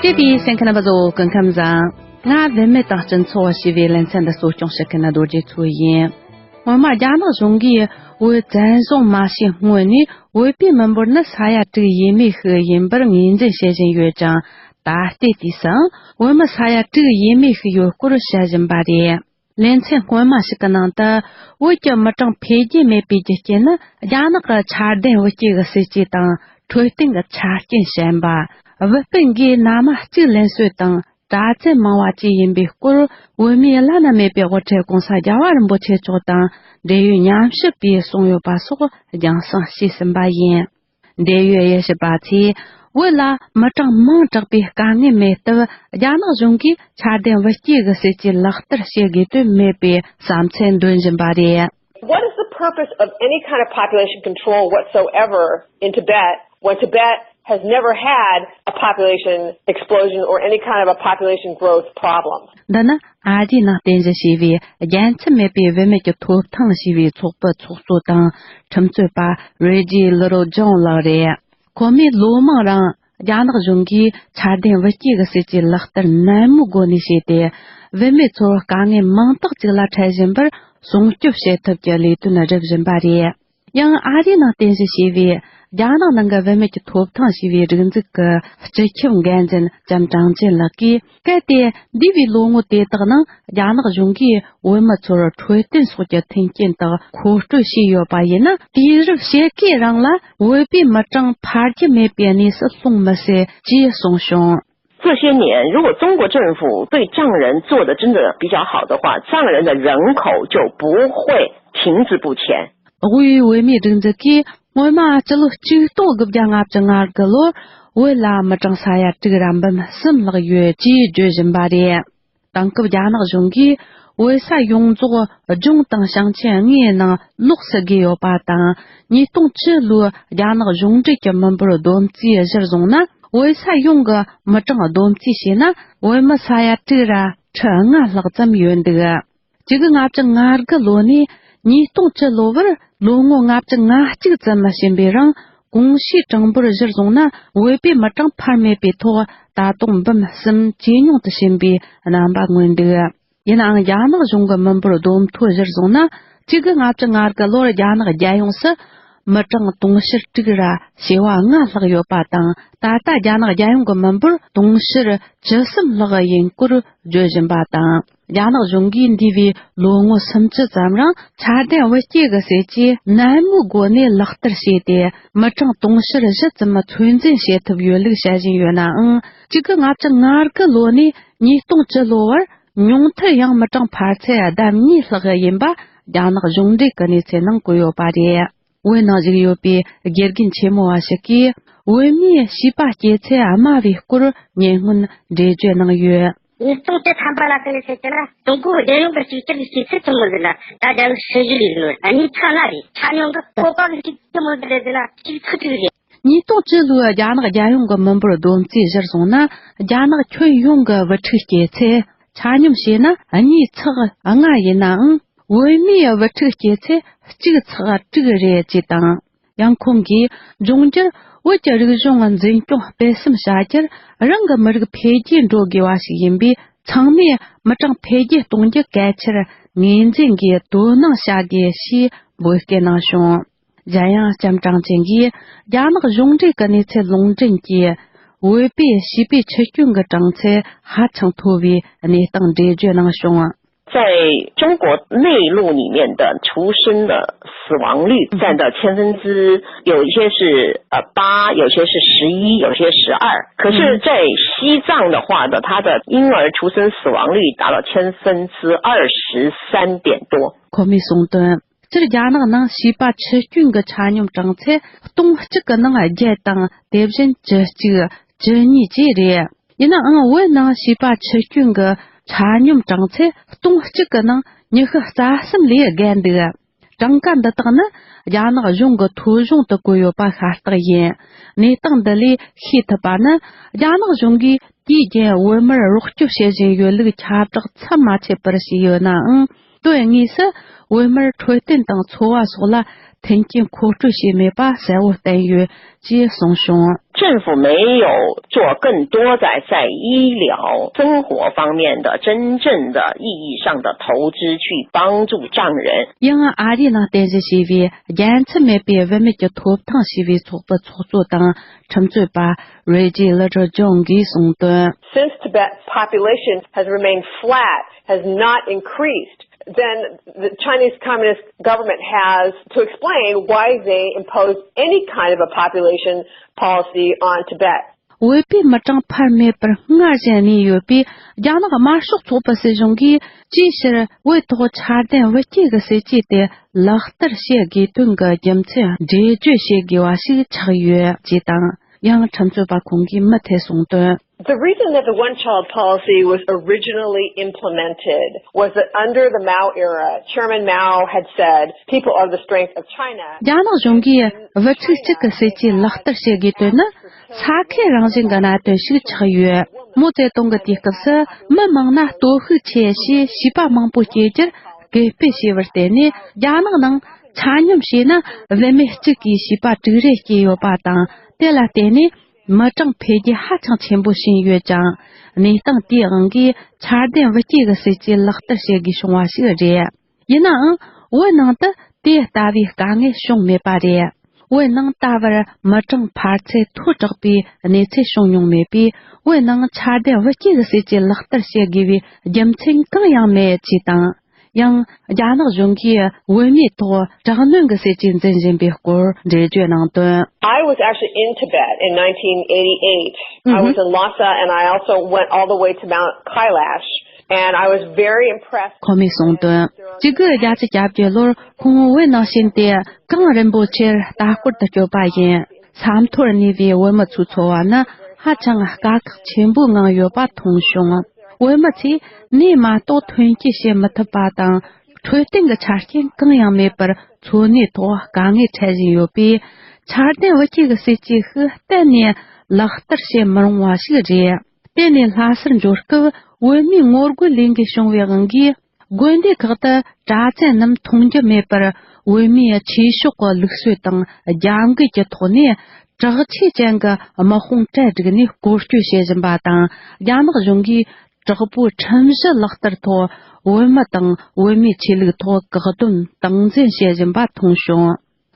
བཀྲ་ཤིས་བདེ་ལེགས། གསན་མཁན་རྣམ་པ་ཚོ་སྐུ་ཁམས་བཟང་། ང་བུད་མེད་དང་སྤྱི་ཚོགས་ཞེས་པའི་ལེ་ཚན་འདི་གཙོ་སྐྱོང་བྱེད་མཁན་རྡོ་རྗེ་མཚོ་ཡིན། སྔོན་མ་རྒྱ་ནག་གཞུང་གིས་བོད་བཙན་བཟུང་མ་བྱས་སྔོན་ནས་བོད་པའི་མི་འབོར་ནི་ས་ཡ་དྲུག་ཡས་མས་ཤིག་ཡིན་པར་ངོས་འཛིན་བྱེད་བཞིན་ཡོད་ཅིང་། ད་ལྟའི་དུས་སུའང་བོད་མི་ས་ཡ་དྲུག་ཡས་མས་ཤིག་ཡོད་སྐོར་བཤད་བཞིན་པ་རེད། ལེ་ཚན་སྔོན་མ་ཞིག་གི་ནང་དུ། བོད་ཀྱི་མི་གྲངས་འཕེལ་རྒྱས་མེད་པའི་རྒྱུ་རྐྱེན་ནི་རྒྱ་ནག་གི་འཆར་ལྡན་བུ་སྐྱེས་ཀྱི་སྲིད་ཇུས་དང་འཕྲོད་བསྟེན་གྱི་ཆ་རྐྱེན་ཞན་པ། བུ་སྤུན་གྱི་མནའ་མ་གཅིག་ལེན་སྲོལ་དང་གྲྭ་བཙུན་མང་བ་བཅས་ཡིན་པའི་སྐོར། བོད་མིའི་བླ་ན་མེད་པའི་དབུ་ཁྲིད་༸གོང་ས་༸རྒྱལ་བ་རིན་པོ་ཆེ་མཆོག་དང་འབྲེལ་ཡོད་ཉམས་ཞིབ་པས་གསུངས་ཡོད་པ་སོགས་རྒྱང་སྲིང་བྱས་ཟིན་པ་ཡིན། འབྲེལ་ཡོད་དབྱེ་ཞིབ་པ་ཚོས། བོད་ལ་མི་གྲངས་མང་དྲགས་པའི་དཀའ་ངལ་མེད་སྟབས། རྒྱ་ནག་གཞུང་གིས་ཆ་ལྡན་བུ་སྐྱེས་ཀྱི་སྲིད་ཇུས་ལག་བསྟར་བྱེད་དགོས་དོན་མེད་པའི་བསམ་ཚུལ་འདོན་བཞིན་པ་རེད། What is the purpose of any kind of population control whatsoever in Tibet when Tibet has never had a population explosion or any kind of a population growth problem? འདི་ནི་ཨ་རིའི་ནང་རྟེན་གཞི་བྱས་པའི་རྒྱལ་མཚམས་མེད་པའི་བུད་མེད་ཀྱི་ཐོབ་ཐང་ཞེས་པའི་ཚོགས་པའི་ཚོགས་གཙོ་དང་ཁྲིམས་རྩོད་པ་Reggie Littlejohn ལགས་རེད། ཁོ་མོས་ལོ་མང་རིང་རྒྱ་ནག་གཞུང་གིས་ཆ་ལྡན་བུ་སྐྱེས་ཀྱི་སྲིད་ཇུས་ལག་བསྟར་ནན་མོའི་སྒོ་ནས་བྱས་ཏེ། བུད་མེད་ཚོར་དཀའ་ངལ་མང་དག་ཅིག་ལ་འཕྲད་བཞིན་པར་སྲུང་སྐྱོབ་བྱེད་ཐབས་ཀྱི་ལས་དོན་སྒྲུབ་བཞིན་པ་རེད། ཡང་ཨ་རིའི་ནང་རྟེན་གཞི་བྱས་པའི་རྒྱ་ནག་ནང་གི་བུད་མེད་ཀྱི་ཐོབ་ཐང་ཞེས་པའི་སྒྲིག་འཛུགས་ཀྱི་སྤྱི་ཁྱབ་འགན་འཛིན་ལྕམ་ཀྲང་ཅན་ལགས་ཀྱིས། གལ་ཏེ་འདས་པའི་ལོ་ངོ་དེ་དག་ནང་རྒྱ་ནག་གཞུང་གིས་བོད་མི་ཚོར་འཕྲོད་བསྟེན་སོགས་ཀྱི་མཐུན་རྐྱེན་དག་མཁོ་སྤྲོད་བྱས་ཡོད་པ་ཡིན་ན། དུས་རབས་ཕྱེད་ཀའི་རིང་ལ་བོད་པའི་མི་གྲངས་འཕར་རྒྱུ་མེད་པའི་གནས་སུ་ལྷུང་མི་སྲིད་ཅེས་གསུངས་བྱུང་། 这些年，如果中国政府对藏人做的真的比较好的话，藏人的人口就不会停滞不前。 དབུས་བོད་མིའི་སྒྲིག་འཛུགས་ཀྱིས་སྔོན་མ་སྤྱི་ལོ་གཅིག་སྟོང་དགུ་བརྒྱ་ལྔ་བཅུ་ང་དགུ་ལོར་བོད་ལ་མི་གྲངས་ས་ཡ་དྲུག་ར་འབུམ་གསུམ་ལྷག་ཡོད་ཅེས་བརྗོད་བཞིན་པ་རེད། དེང་སྐབས་རྒྱ་ནག་གཞུང་གིས་བོད་ས་ཡོངས་རྫོགས་ལྗོངས་དང་ཞིང་ཆེན་ལྔའི་ནང་ལོགས་སུ་བགོས་ཡོད་པ་དང་། ཉིས་སྟོང་བཅུ་ལོའི་རྒྱ་ནག་གཞུང་འབྲེལ་གྱི་མི་འབོར་བསྡོམས་རྩིས་གཞིར་བཟུང་ན། བོད་ས་ཡོངས་ཀྱི་མི་གྲངས་བསྡོམས་རྩིས་བྱས་ན། བོད་མི་ས་ཡ་དྲུག་ར་ཁྲི་ལྔ་ལྷག་ཙམ་ཡོད་འདུག། གཅིག་དགུ་ལྔ་བཅུ་ང་དགུ་ལོ་ནས་ཉིས་སྟོང་བཅུ་ལོ་བར་ལོ་ངོ་ལྔ་བཅུ་ང་གཅིག་ཙམ་ཕྱིན་པའི་རིང་། གོང་ཞུས་གྲངས་འབོར་གཞིར་བཟུང་ན། བོད་པའི་མི་གྲངས་འཕར་མེད་པའི་ཐོག་ད་དུང་འབུམ་གསུམ་ཇེ་ཉུང་དུ་ཕྱིན་པའི་རྣམ་པ་མངོན་འདུག། ཡིན་ནའང་རྒྱ་ནག་གཞུང་གི་མི་འབོར་བསྡོམས་ཐོ་གཞིར་བཟུང་ན། གཅིག་དགུ་ལྔ་བཅུ་ང་དགུ་ལོར་རྒྱ་ནག་རྒྱལ་ཡོངས་སུ་མི་གྲངས་དུང་ཕྱུར་དྲུག་ར་བྱེ་བ་ལྔ་ལྷག་ཡོད་པ་དང་། ད་ལྟ་རྒྱ་ནག་རྒྱལ་ཡོངས་ཀྱི་མི་འབོར་དུང་ཕྱུར་བཅུ་གསུམ་ལྷག་ཡིན་སྐོར་བརྗོད་བཞིན་པ་དང་། རྒྱ་ནག་གཞུང་གིས་འདས་པའི་ལོ་ངོ་སུམ་ཅུ་ཙམ་རིང་ཆ་ལྡན་བུ་སྐྱེས་ཀྱི་སྲིད་ཇུས་ནན་མོའི་སྒོ་ནས་ལག་བསྟར་བྱས་ཏེ། མི་གྲངས་དུང་ཕྱུར་བཞི་ཙམ་ཚོད་འཛིན་བྱེད་ཐུབ་ཡོད་ལུགས་བཤད་བཞིན་ཡོད་ནའང་། གཅིག་དགུ་ལྔ་བཅུ་ང་དགུ་ལོ་ནས་ཉིས་སྟོང་བཅུ་ལོ་བར་ཉུང་མཐར་ཡང་མི་གྲངས་འཕར་ཚད་ལྡབ་གཉིས་ལྷག་ཡིན་པ་རྒྱ་ནག་གཞུང་འབྲེལ་གྱི་གནས་ཚུལ་ནང་བཀོད་ཡོད་པ་རེད། བོད་ནང་བཞུགས་ཡོད་པའི་དགེ་རྒན་ཆེན་མོ་བ་ཞིག་གིས། བོད་མིའི་བྱིས་པ་སྐྱེ་ཚད་དམའ་བའི་སྐོར་ཉེ་སྔོན་འགྲེལ་བརྗོད་གནང་ཡོད། ཉིས་སྟོང་བཅུ་ཐམ་པ་ལ་ཀུན་ནས་བཤད་ཀྱི་ན། ཀྲུང་གོ་རྒྱལ་ཡོངས་ཀྱི་གཅིག་གྱུར་གྱི་སྤྱི་ཚོགས་ཆེན་མོ་ཟེར་ན། ད་རྒྱ་ལོ་ཧྲི་ཞི་ལི་ཟེར་ནོ། གཉིས་ཚག་ལྔ་རེད། ཆ་སྙོམས་ཀྱི་བཀོད་པ་གི་གཅིག་ཆེན་མོ་ཟེར་ན་གཅིག་ཚག་དྲུག་རེད། ཉིས་སྟོང་བཅུ་ལོའི་རྒྱ་ནག་རྒྱལ་ཡོངས་ཀྱི་མི་འབོར་བསྡོམས་རྩིས་གཞིར་བཟུང་ན། རྒྱ་ནག་ཁྱོན་ཡོངས་ཀྱི་བུ་ཕྲུག་སྐྱེ་ཚད་ཆ་སྙོམས་བྱས་ན་གཉིས་ཚག་ལྔ་ཡིན་ནའང་། བོད་མིའི་བུ་ཕྲུག་སྐྱེ་ཚད་གཅིག་ཚག་དྲུག་རེད་ཅེས་དང་། ཡང་ཁོང་གིས། འབྱུང་འགྱུར་བོད་ཀྱི་རིག་གཞུང་འཛིན་སྐྱོང་སྤེལ་གསུམ་བྱ་རྒྱུར་རང་གི་མི་རིགས་འཕེལ་རྒྱས་འགྲོ་དགོས་པ་ཞིག་ཡིན་པས། ཚང་མས་མི་གྲངས་འཕེལ་རྒྱས་གཏོང་རྒྱུ་གལ་ཆེར་ངོས་འཛིན་གྱིས་དོ་སྣང་བྱ་དགོས་ཞེས་འབོད་སྐུལ་གནང་བྱུང་། གཞན་ཡང་ལྕམ་ཀྲང་ཅན་གྱིས་རྒྱ་ནག་གཞུང་འབྲེལ་གྱི་གནས་ཚུལ་ལུང་འདྲེན་གྱིས། བོད་པའི་བྱིས་པའི་འཆི་སྐྱོན་གྱི་གྲངས་ཚད་ཧ་ཅང་མཐོ་བའི་གནས་སྟངས་འགྲེལ་བརྗོད་གནང་བྱུང་། 在中国内陆里面的出生的死亡率占到千分之，有一些是呃八，有些是十一，有些十二。可是，在西藏的话呢，它的婴儿出生死亡率达到千分之二十三点多。 ཁོ་མོས་གསུངས་དོན། སྤྱིར་རྒྱ་ནག་ནང་བྱིས་པ་འཆི་སྐྱོན་གྱི་ཆ་སྙོམས་གྲངས་ཚད་སྟོང་གཅིག་གི་ནང་བརྒྱད་དང་། དེ་བཞིན་བཅུ་གཅིག་བཅུ་གཉིས་བཅས་རེད། ཡིན་ནའང་བོད་ནང་བྱིས་པ་འཆི་སྐྱོན་གྱི་ཆ་སྙོམས་གྲངས་ཚད་སྟོང་གཅིག་གི་ནང་ཉི་ཤུ་རྩ་གསུམ་ལས་བརྒལ་འདུག། གྲངས་ཀ་འདི་དག་ནི་རྒྱ་ནག་གཞུང་གི་ཐོ་གཞུང་དུ་བཀོད་ཡོད་པ་ཤ་སྟག་ཡིན། གནས་སྟངས་འདི་ལས་ཤེས་ཐུབ་པ་ནི། རྒྱ་ནག་གཞུང་གིས་དུས་རྒྱུན་བོད་མིར་རོགས་སྐྱོབ་བྱེད་བཞིན་ཡོད་ལུགས་ཁྱབ་བསྒྲགས་མཚམས་མ་ཆད་པར་བྱས་ཡོད་ནའང་། དོན་དངོས་སུ་བོད་མིར་འཕྲོད་བསྟེན་དང་འཚོ་བ་སོགས་ལ་མཐུན་རྐྱེན་མཁོ་སྤྲོད་བྱས་མེད་པ་གསལ་བོ་བསྟན་ཡོད་ཅེས་གསུངས་བྱུང་། 政府没有做更多在在医疗生活方面的真正的意义上的投资去帮助藏人。 ཡང་ཨ་རིའི་ནང་རྟེན་གཞི་བྱས་པའི་རྒྱལ་མཚམས་མེད་པའི་བུད་མེད་ཀྱི་ཐོབ་ཐང་ཞེས་པའི་ཚོགས་པའི་ཚོགས་གཙོ་དང་ཁྲིམས་རྩོད་པ་Reggie Littlejohn གིས་གསུངས་དོན། Since Tibet's population has remained flat, has not increased, then the Chinese Communist government has to explain why they impose any kind of a population policy on Tibet. བོད་པའི་མི་གྲངས་འཕར་མེད་པར་སྔར་བཞིན་གནས་ཡོད་པས། རྒྱ་ནག་དམར་ཤོག་ཚོགས་པ་སྲིད་གཞུང་གིས་ཅིའི་ཕྱིར་བོད་ཐོག་ཆ་ལྡན་བུ་སྐྱེས་ཀྱི་སྲིད་ཇུས་དེ་ལག་བསྟར་བྱེད་དགོས་དོན་གྱི་རྒྱུ་མཚན་འགྲེལ་བརྗོད་བྱེད་དགོས་པ་ཞིག་ཆགས་ཡོད་ཅེས་དང་། ཡང་ཁྲིམས་རྩོད་པ་ཁོང་གིས་མུ་མཐུད་གསུངས་དོན། The reason that the one-child policy was originally implemented was that under the Mao era, Chairman Mao had said, "People are the strength of China." རྒྱ་ནག་གཞུང་གིས་བུ་ཕྲུག་གཅིག་གི་སྲིད་ཇུས་ལག་བསྟར་བྱེད་དགོས་དོན་ནི་ས་ཁུལ་རང་བཞིན་གྱི་གནད་དོན་ཞིག་ཆགས་ཡོད། མའོ་ཙེ་ཏུང་གིས་དུས་སྐབས་སུ་མི་མང་ན་སྟོབས་ཤུགས་ཆེ་ཞེས་བྱིས་པ་མང་པོ་སྐྱེ་རྒྱུར་སྐུལ་སྤེལ་བྱས་པར་བརྟེན་ནས། རྒྱ་ནག་ནང་ཆ་སྙོམས་བྱས་ན་བུད་མེད་གཅིག་གིས་བྱིས་པ་དྲུག་རེ་སྐྱེས་ཡོད་པ་དང་། དེ་ལ་བརྟེན་ནས་མི་གྲངས་འཕེལ་རྒྱས་ཧ་ཅང་ཆེན་པོ་ཕྱིན་ཡོད་ཅིང་། གནས་སྟངས་དེའི་དབང་གིས་འཆར་ལྡན་བུ་སྐྱེས་ཀྱི་སྲིད་ཇུས་ལག་བསྟར་བྱེད་དགོས་བྱུང་བ་ཞིག་རེད། ཡིན་ནའང་། བོད་ནང་དུ་དེ་ལྟ་བུའི་དཀའ་ངལ་བྱུང་མེད་པ་རེད། བོད་ནང་ད་བར་མི་གྲངས་འཕར་ཚད་མཐོ་དྲགས་པའི་གནས་ཚུལ་བྱུང་མྱོང་མེད་པས། བོད་ནང་འཆར་ལྡན་བུ་སྐྱེས་ཀྱི་སྲིད་ཇུས་ལག་བསྟར་བྱེད་དགོས་པའའི་རྒྱུ་མཚན་གང་ཡང་མེད་ཅེས་དང་། ཡང་། རྒྱ་ནག་གཞུང་གིས་བོད་མིའི་ཐོག་དྲག་གནོན་གྱི་སྲིད་ཇུས་འཛིན་བཞིན་པའི་སྐོར་འགྲེལ་བརྗོད་གནང་དོན། I was actually in Tibet in nineteen eighty-eight. I was in Lhasa and I also went all the way to Mount Kailash. And I was very impressed. ཁོ་མོས་གསུངས་དོན། གཅིག་དགུ་བརྒྱད་ཅུ་གྱ་བརྒྱད་ལོར་ཁོང་བོད་ནང་ཕྱིན་ཏེ་གངས་རིན་པོ་ཆེར་ལྟ་སྐོར་དུ་བསྐྱོད་པ་ཡིན། ས་མཐོར་གནས་པའི་བོད་མི་ཚོའི་འཚོ་བ་ནི་ཧ་ཅང་དཀའ་ཁག་ཆེན་པོའི་ངང་ཡོད་པ་མཐོང་བྱུང་། བོད་མི་ཚོས་ནས་མ་གཏོགས་ཐོན་སྐྱེད་བྱེད་མི་ཐུབ་པ་དང་། འཕྲོད་བསྟེན་གྱི་ཆ་རྐྱེན་གང་ཡང་མེད་པར་འཚོ་གནས་ཐོག་དཀའ་ངལ་འཕྲད་བཞིན་ཡོད་པས། འཆར་ལྡན་བུ་སྐྱེས་ཀྱི་སྲིད་ཇུས་ཤིག་གཏན་ནས་ལག་བསྟར་བྱེད་མི་རུང་བ་ཞིག་རེད། དེ་ནས་ལྷ་སར་འབྱོར་སྐབས་བོད་མིའི་ངོ་རྒོལ་ལས་འགུལ་བྱུང་བའི་དབང་གིས། དགོན་སྡེ་ཁག་ཏུ་གྲྭ་བཙུན་རྣམས་མཐོང་རྒྱུ་མེད་པར། བོད་མིའི་ཆོས་ཕྱོགས་ཀྱི་ལུགས་སྲོལ་དང་རྒྱབ་འགལ་གྱི་ཐོག་ནས། དྲག་ཆས་ཅན་གྱི་དམག་དཔུང་གྲལ་བསྒྲིགས་ནས་སྐོར་སྐྱོད་བྱེད་བཞིན་པ་དང་། རྒྱ་ནག་གཞུང་གིས་དྲག་པོའི་ཁྲིམས་གཞི་ལག་བསྟར་ཐོག་བོད་མི་དང་བོད་མིའི་ཆོས་ལུགས་ཐོག་བཀག་སྡོམ་སྟངས་འཛིན་བྱེད་བཞིན་པ་མཐོང་བྱུང་།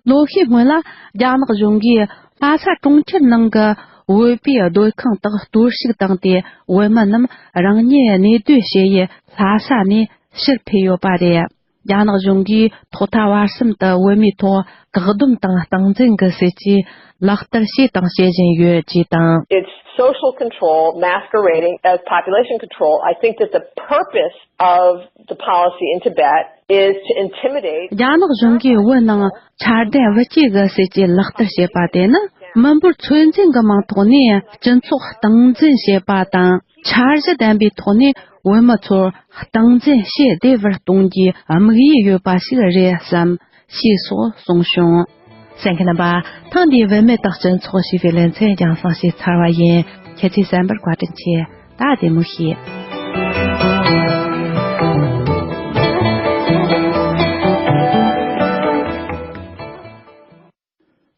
ལོ་ཤས་སྔོན་ལ་རྒྱ་ནག་གཞུང་གིས་ལྷ་ས་གྲོང་ཁྱེར་ནང་གི་བོད་པའི་སྡོད་ཁང་དག་གཏོར་བཤིག་བཏང་སྟེ། བོད་མི་རྣམས་རང་ཉིད་གནས་སྡོད་བྱེད་ཡུལ་ལྷ་ས་ནས་ཕྱིར་ཕུད་ཡོད་པ་རེད། རྒྱ་ནག་གཞུང་གིས་ཐོག་མཐའ་བར་གསུམ་དུ་བོད་མིའི་ཐོག་བཀག་སྡོམ་དང་སྟངས་འཛིན་གྱི་སྲིད་ཇུས་ལག་བསྟར་བྱས་དང་བྱེད་བཞིན་ཡོད་ཅེས་དང་། It's social control masquerading as population control. I think that the purpose of the policy in Tibet is to intimidate. རྒྱ་ནག་གཞུང་གིས་བོད་ནང་འཆར་ལྡན་བུ་སྐྱེས་ཀྱི་སྲིད་ཇུས་ལག་བསྟར་བྱེད་པ་དེ་ནི། མི་འབོར་ཚོད་འཛིན་གྱི་མིང་ཐོག་ནས་སྤྱི་ཚོགས་སྟངས་འཛིན་བྱེད་པ་དང་། འཆར་གཞི་ལྡན་པའི་ཐོག་ནས་བོད་མི་ཚོར་སྟངས་འཛིན་བྱེད་བདེ་བར་གཏོང་རྒྱུའི་དམིགས་ཡུལ་ཡོད་པ་ཞིག་རེད་བསམ། ཞེས་སོགས་གསུངས་བྱུང་། གསན་མཁན་རྣམ་པ། ཐེངས་འདིའི་བུད་མེད་དང་སྤྱི་ཚོགས་ཞེས་པའི་ལེ་ཚན་རྒྱང་སྲིང་ཞིག་ཚར་བ་ཡིན། ཁྱེད་ཚོས་གསན་པར་བཀའ་དྲིན་ཆེ། ད་བདེ་མོ་བྱོས།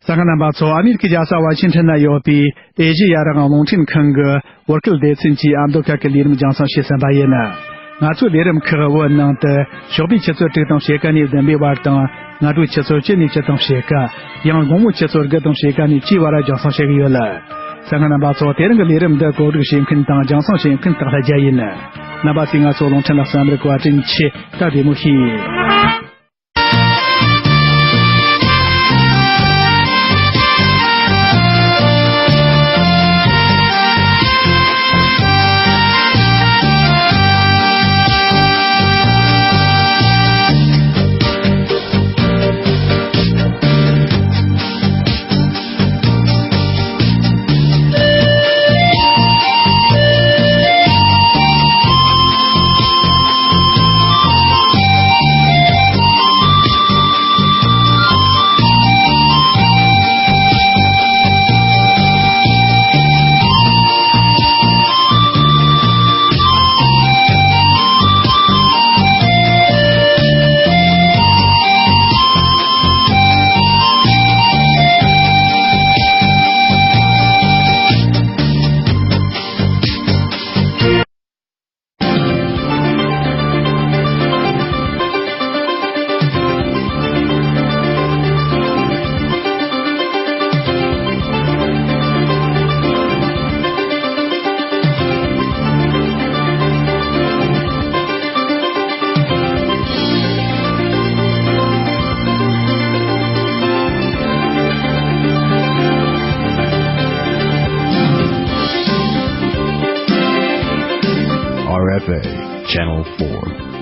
གསན་མཁན་རྣམ་པ་ཚོ། ཨ་མི་རི་ཀའི་རྒྱལ་ས་ཝ་ཤིང་ཊོན་ན་ཡོད་པའི་ཨེ་ཤེ་ཡ་རང་དབང་རླུང་འཕྲིན་ཁང་གི་བོད་སྐད་སྡེ་ཚན་གྱི་ཨ་མདོ་ཁ་གི་ལས་རིམ་རྒྱང་སྲིང་བྱེད་བསམ་པ་ཡིན། ང་ཚོའི་ལས་རིམ་ཁག་བོད་ནང་དུ་ཞོགས་པའི་ཆུ་ཚོད་དྲུག་དང་ཕྱེད་ཀ་ནས་བདུན་པའི་བར་དང་། སྔ་དྲོའི་ཆུ་ཚོད་བཅུ་ནས་བཅུ་དང་ཕྱེད་ཀ། ཡང་དགོང་མོའི་ཆུ་ཚོད་དགུ་དང་ཕྱེད་ཀ་ནས་བཅུའི་བར་རྒྱང་སྲིང་བྱེད་ཀྱི་ཡོད། གསན་མཁན་རྣམ་པ་ཚོ། དེ་རིང་གི་ལས་རིམ་འདི་གོ་སྒྲིག་བྱེད་མཁན་དང་རྒྱང་སྲིང་བྱེད་མཁན་སྟག་ལྷ་རྒྱལ་ཡིན། རྣམ་པ་ཚོས་ང་ཚོ་རླུང་འཕྲིན་ལ་གསན་པར་བཀའ་དྲིན་ཆེ། ད་བདེ་མོ་བྱོས། R F A Channel four.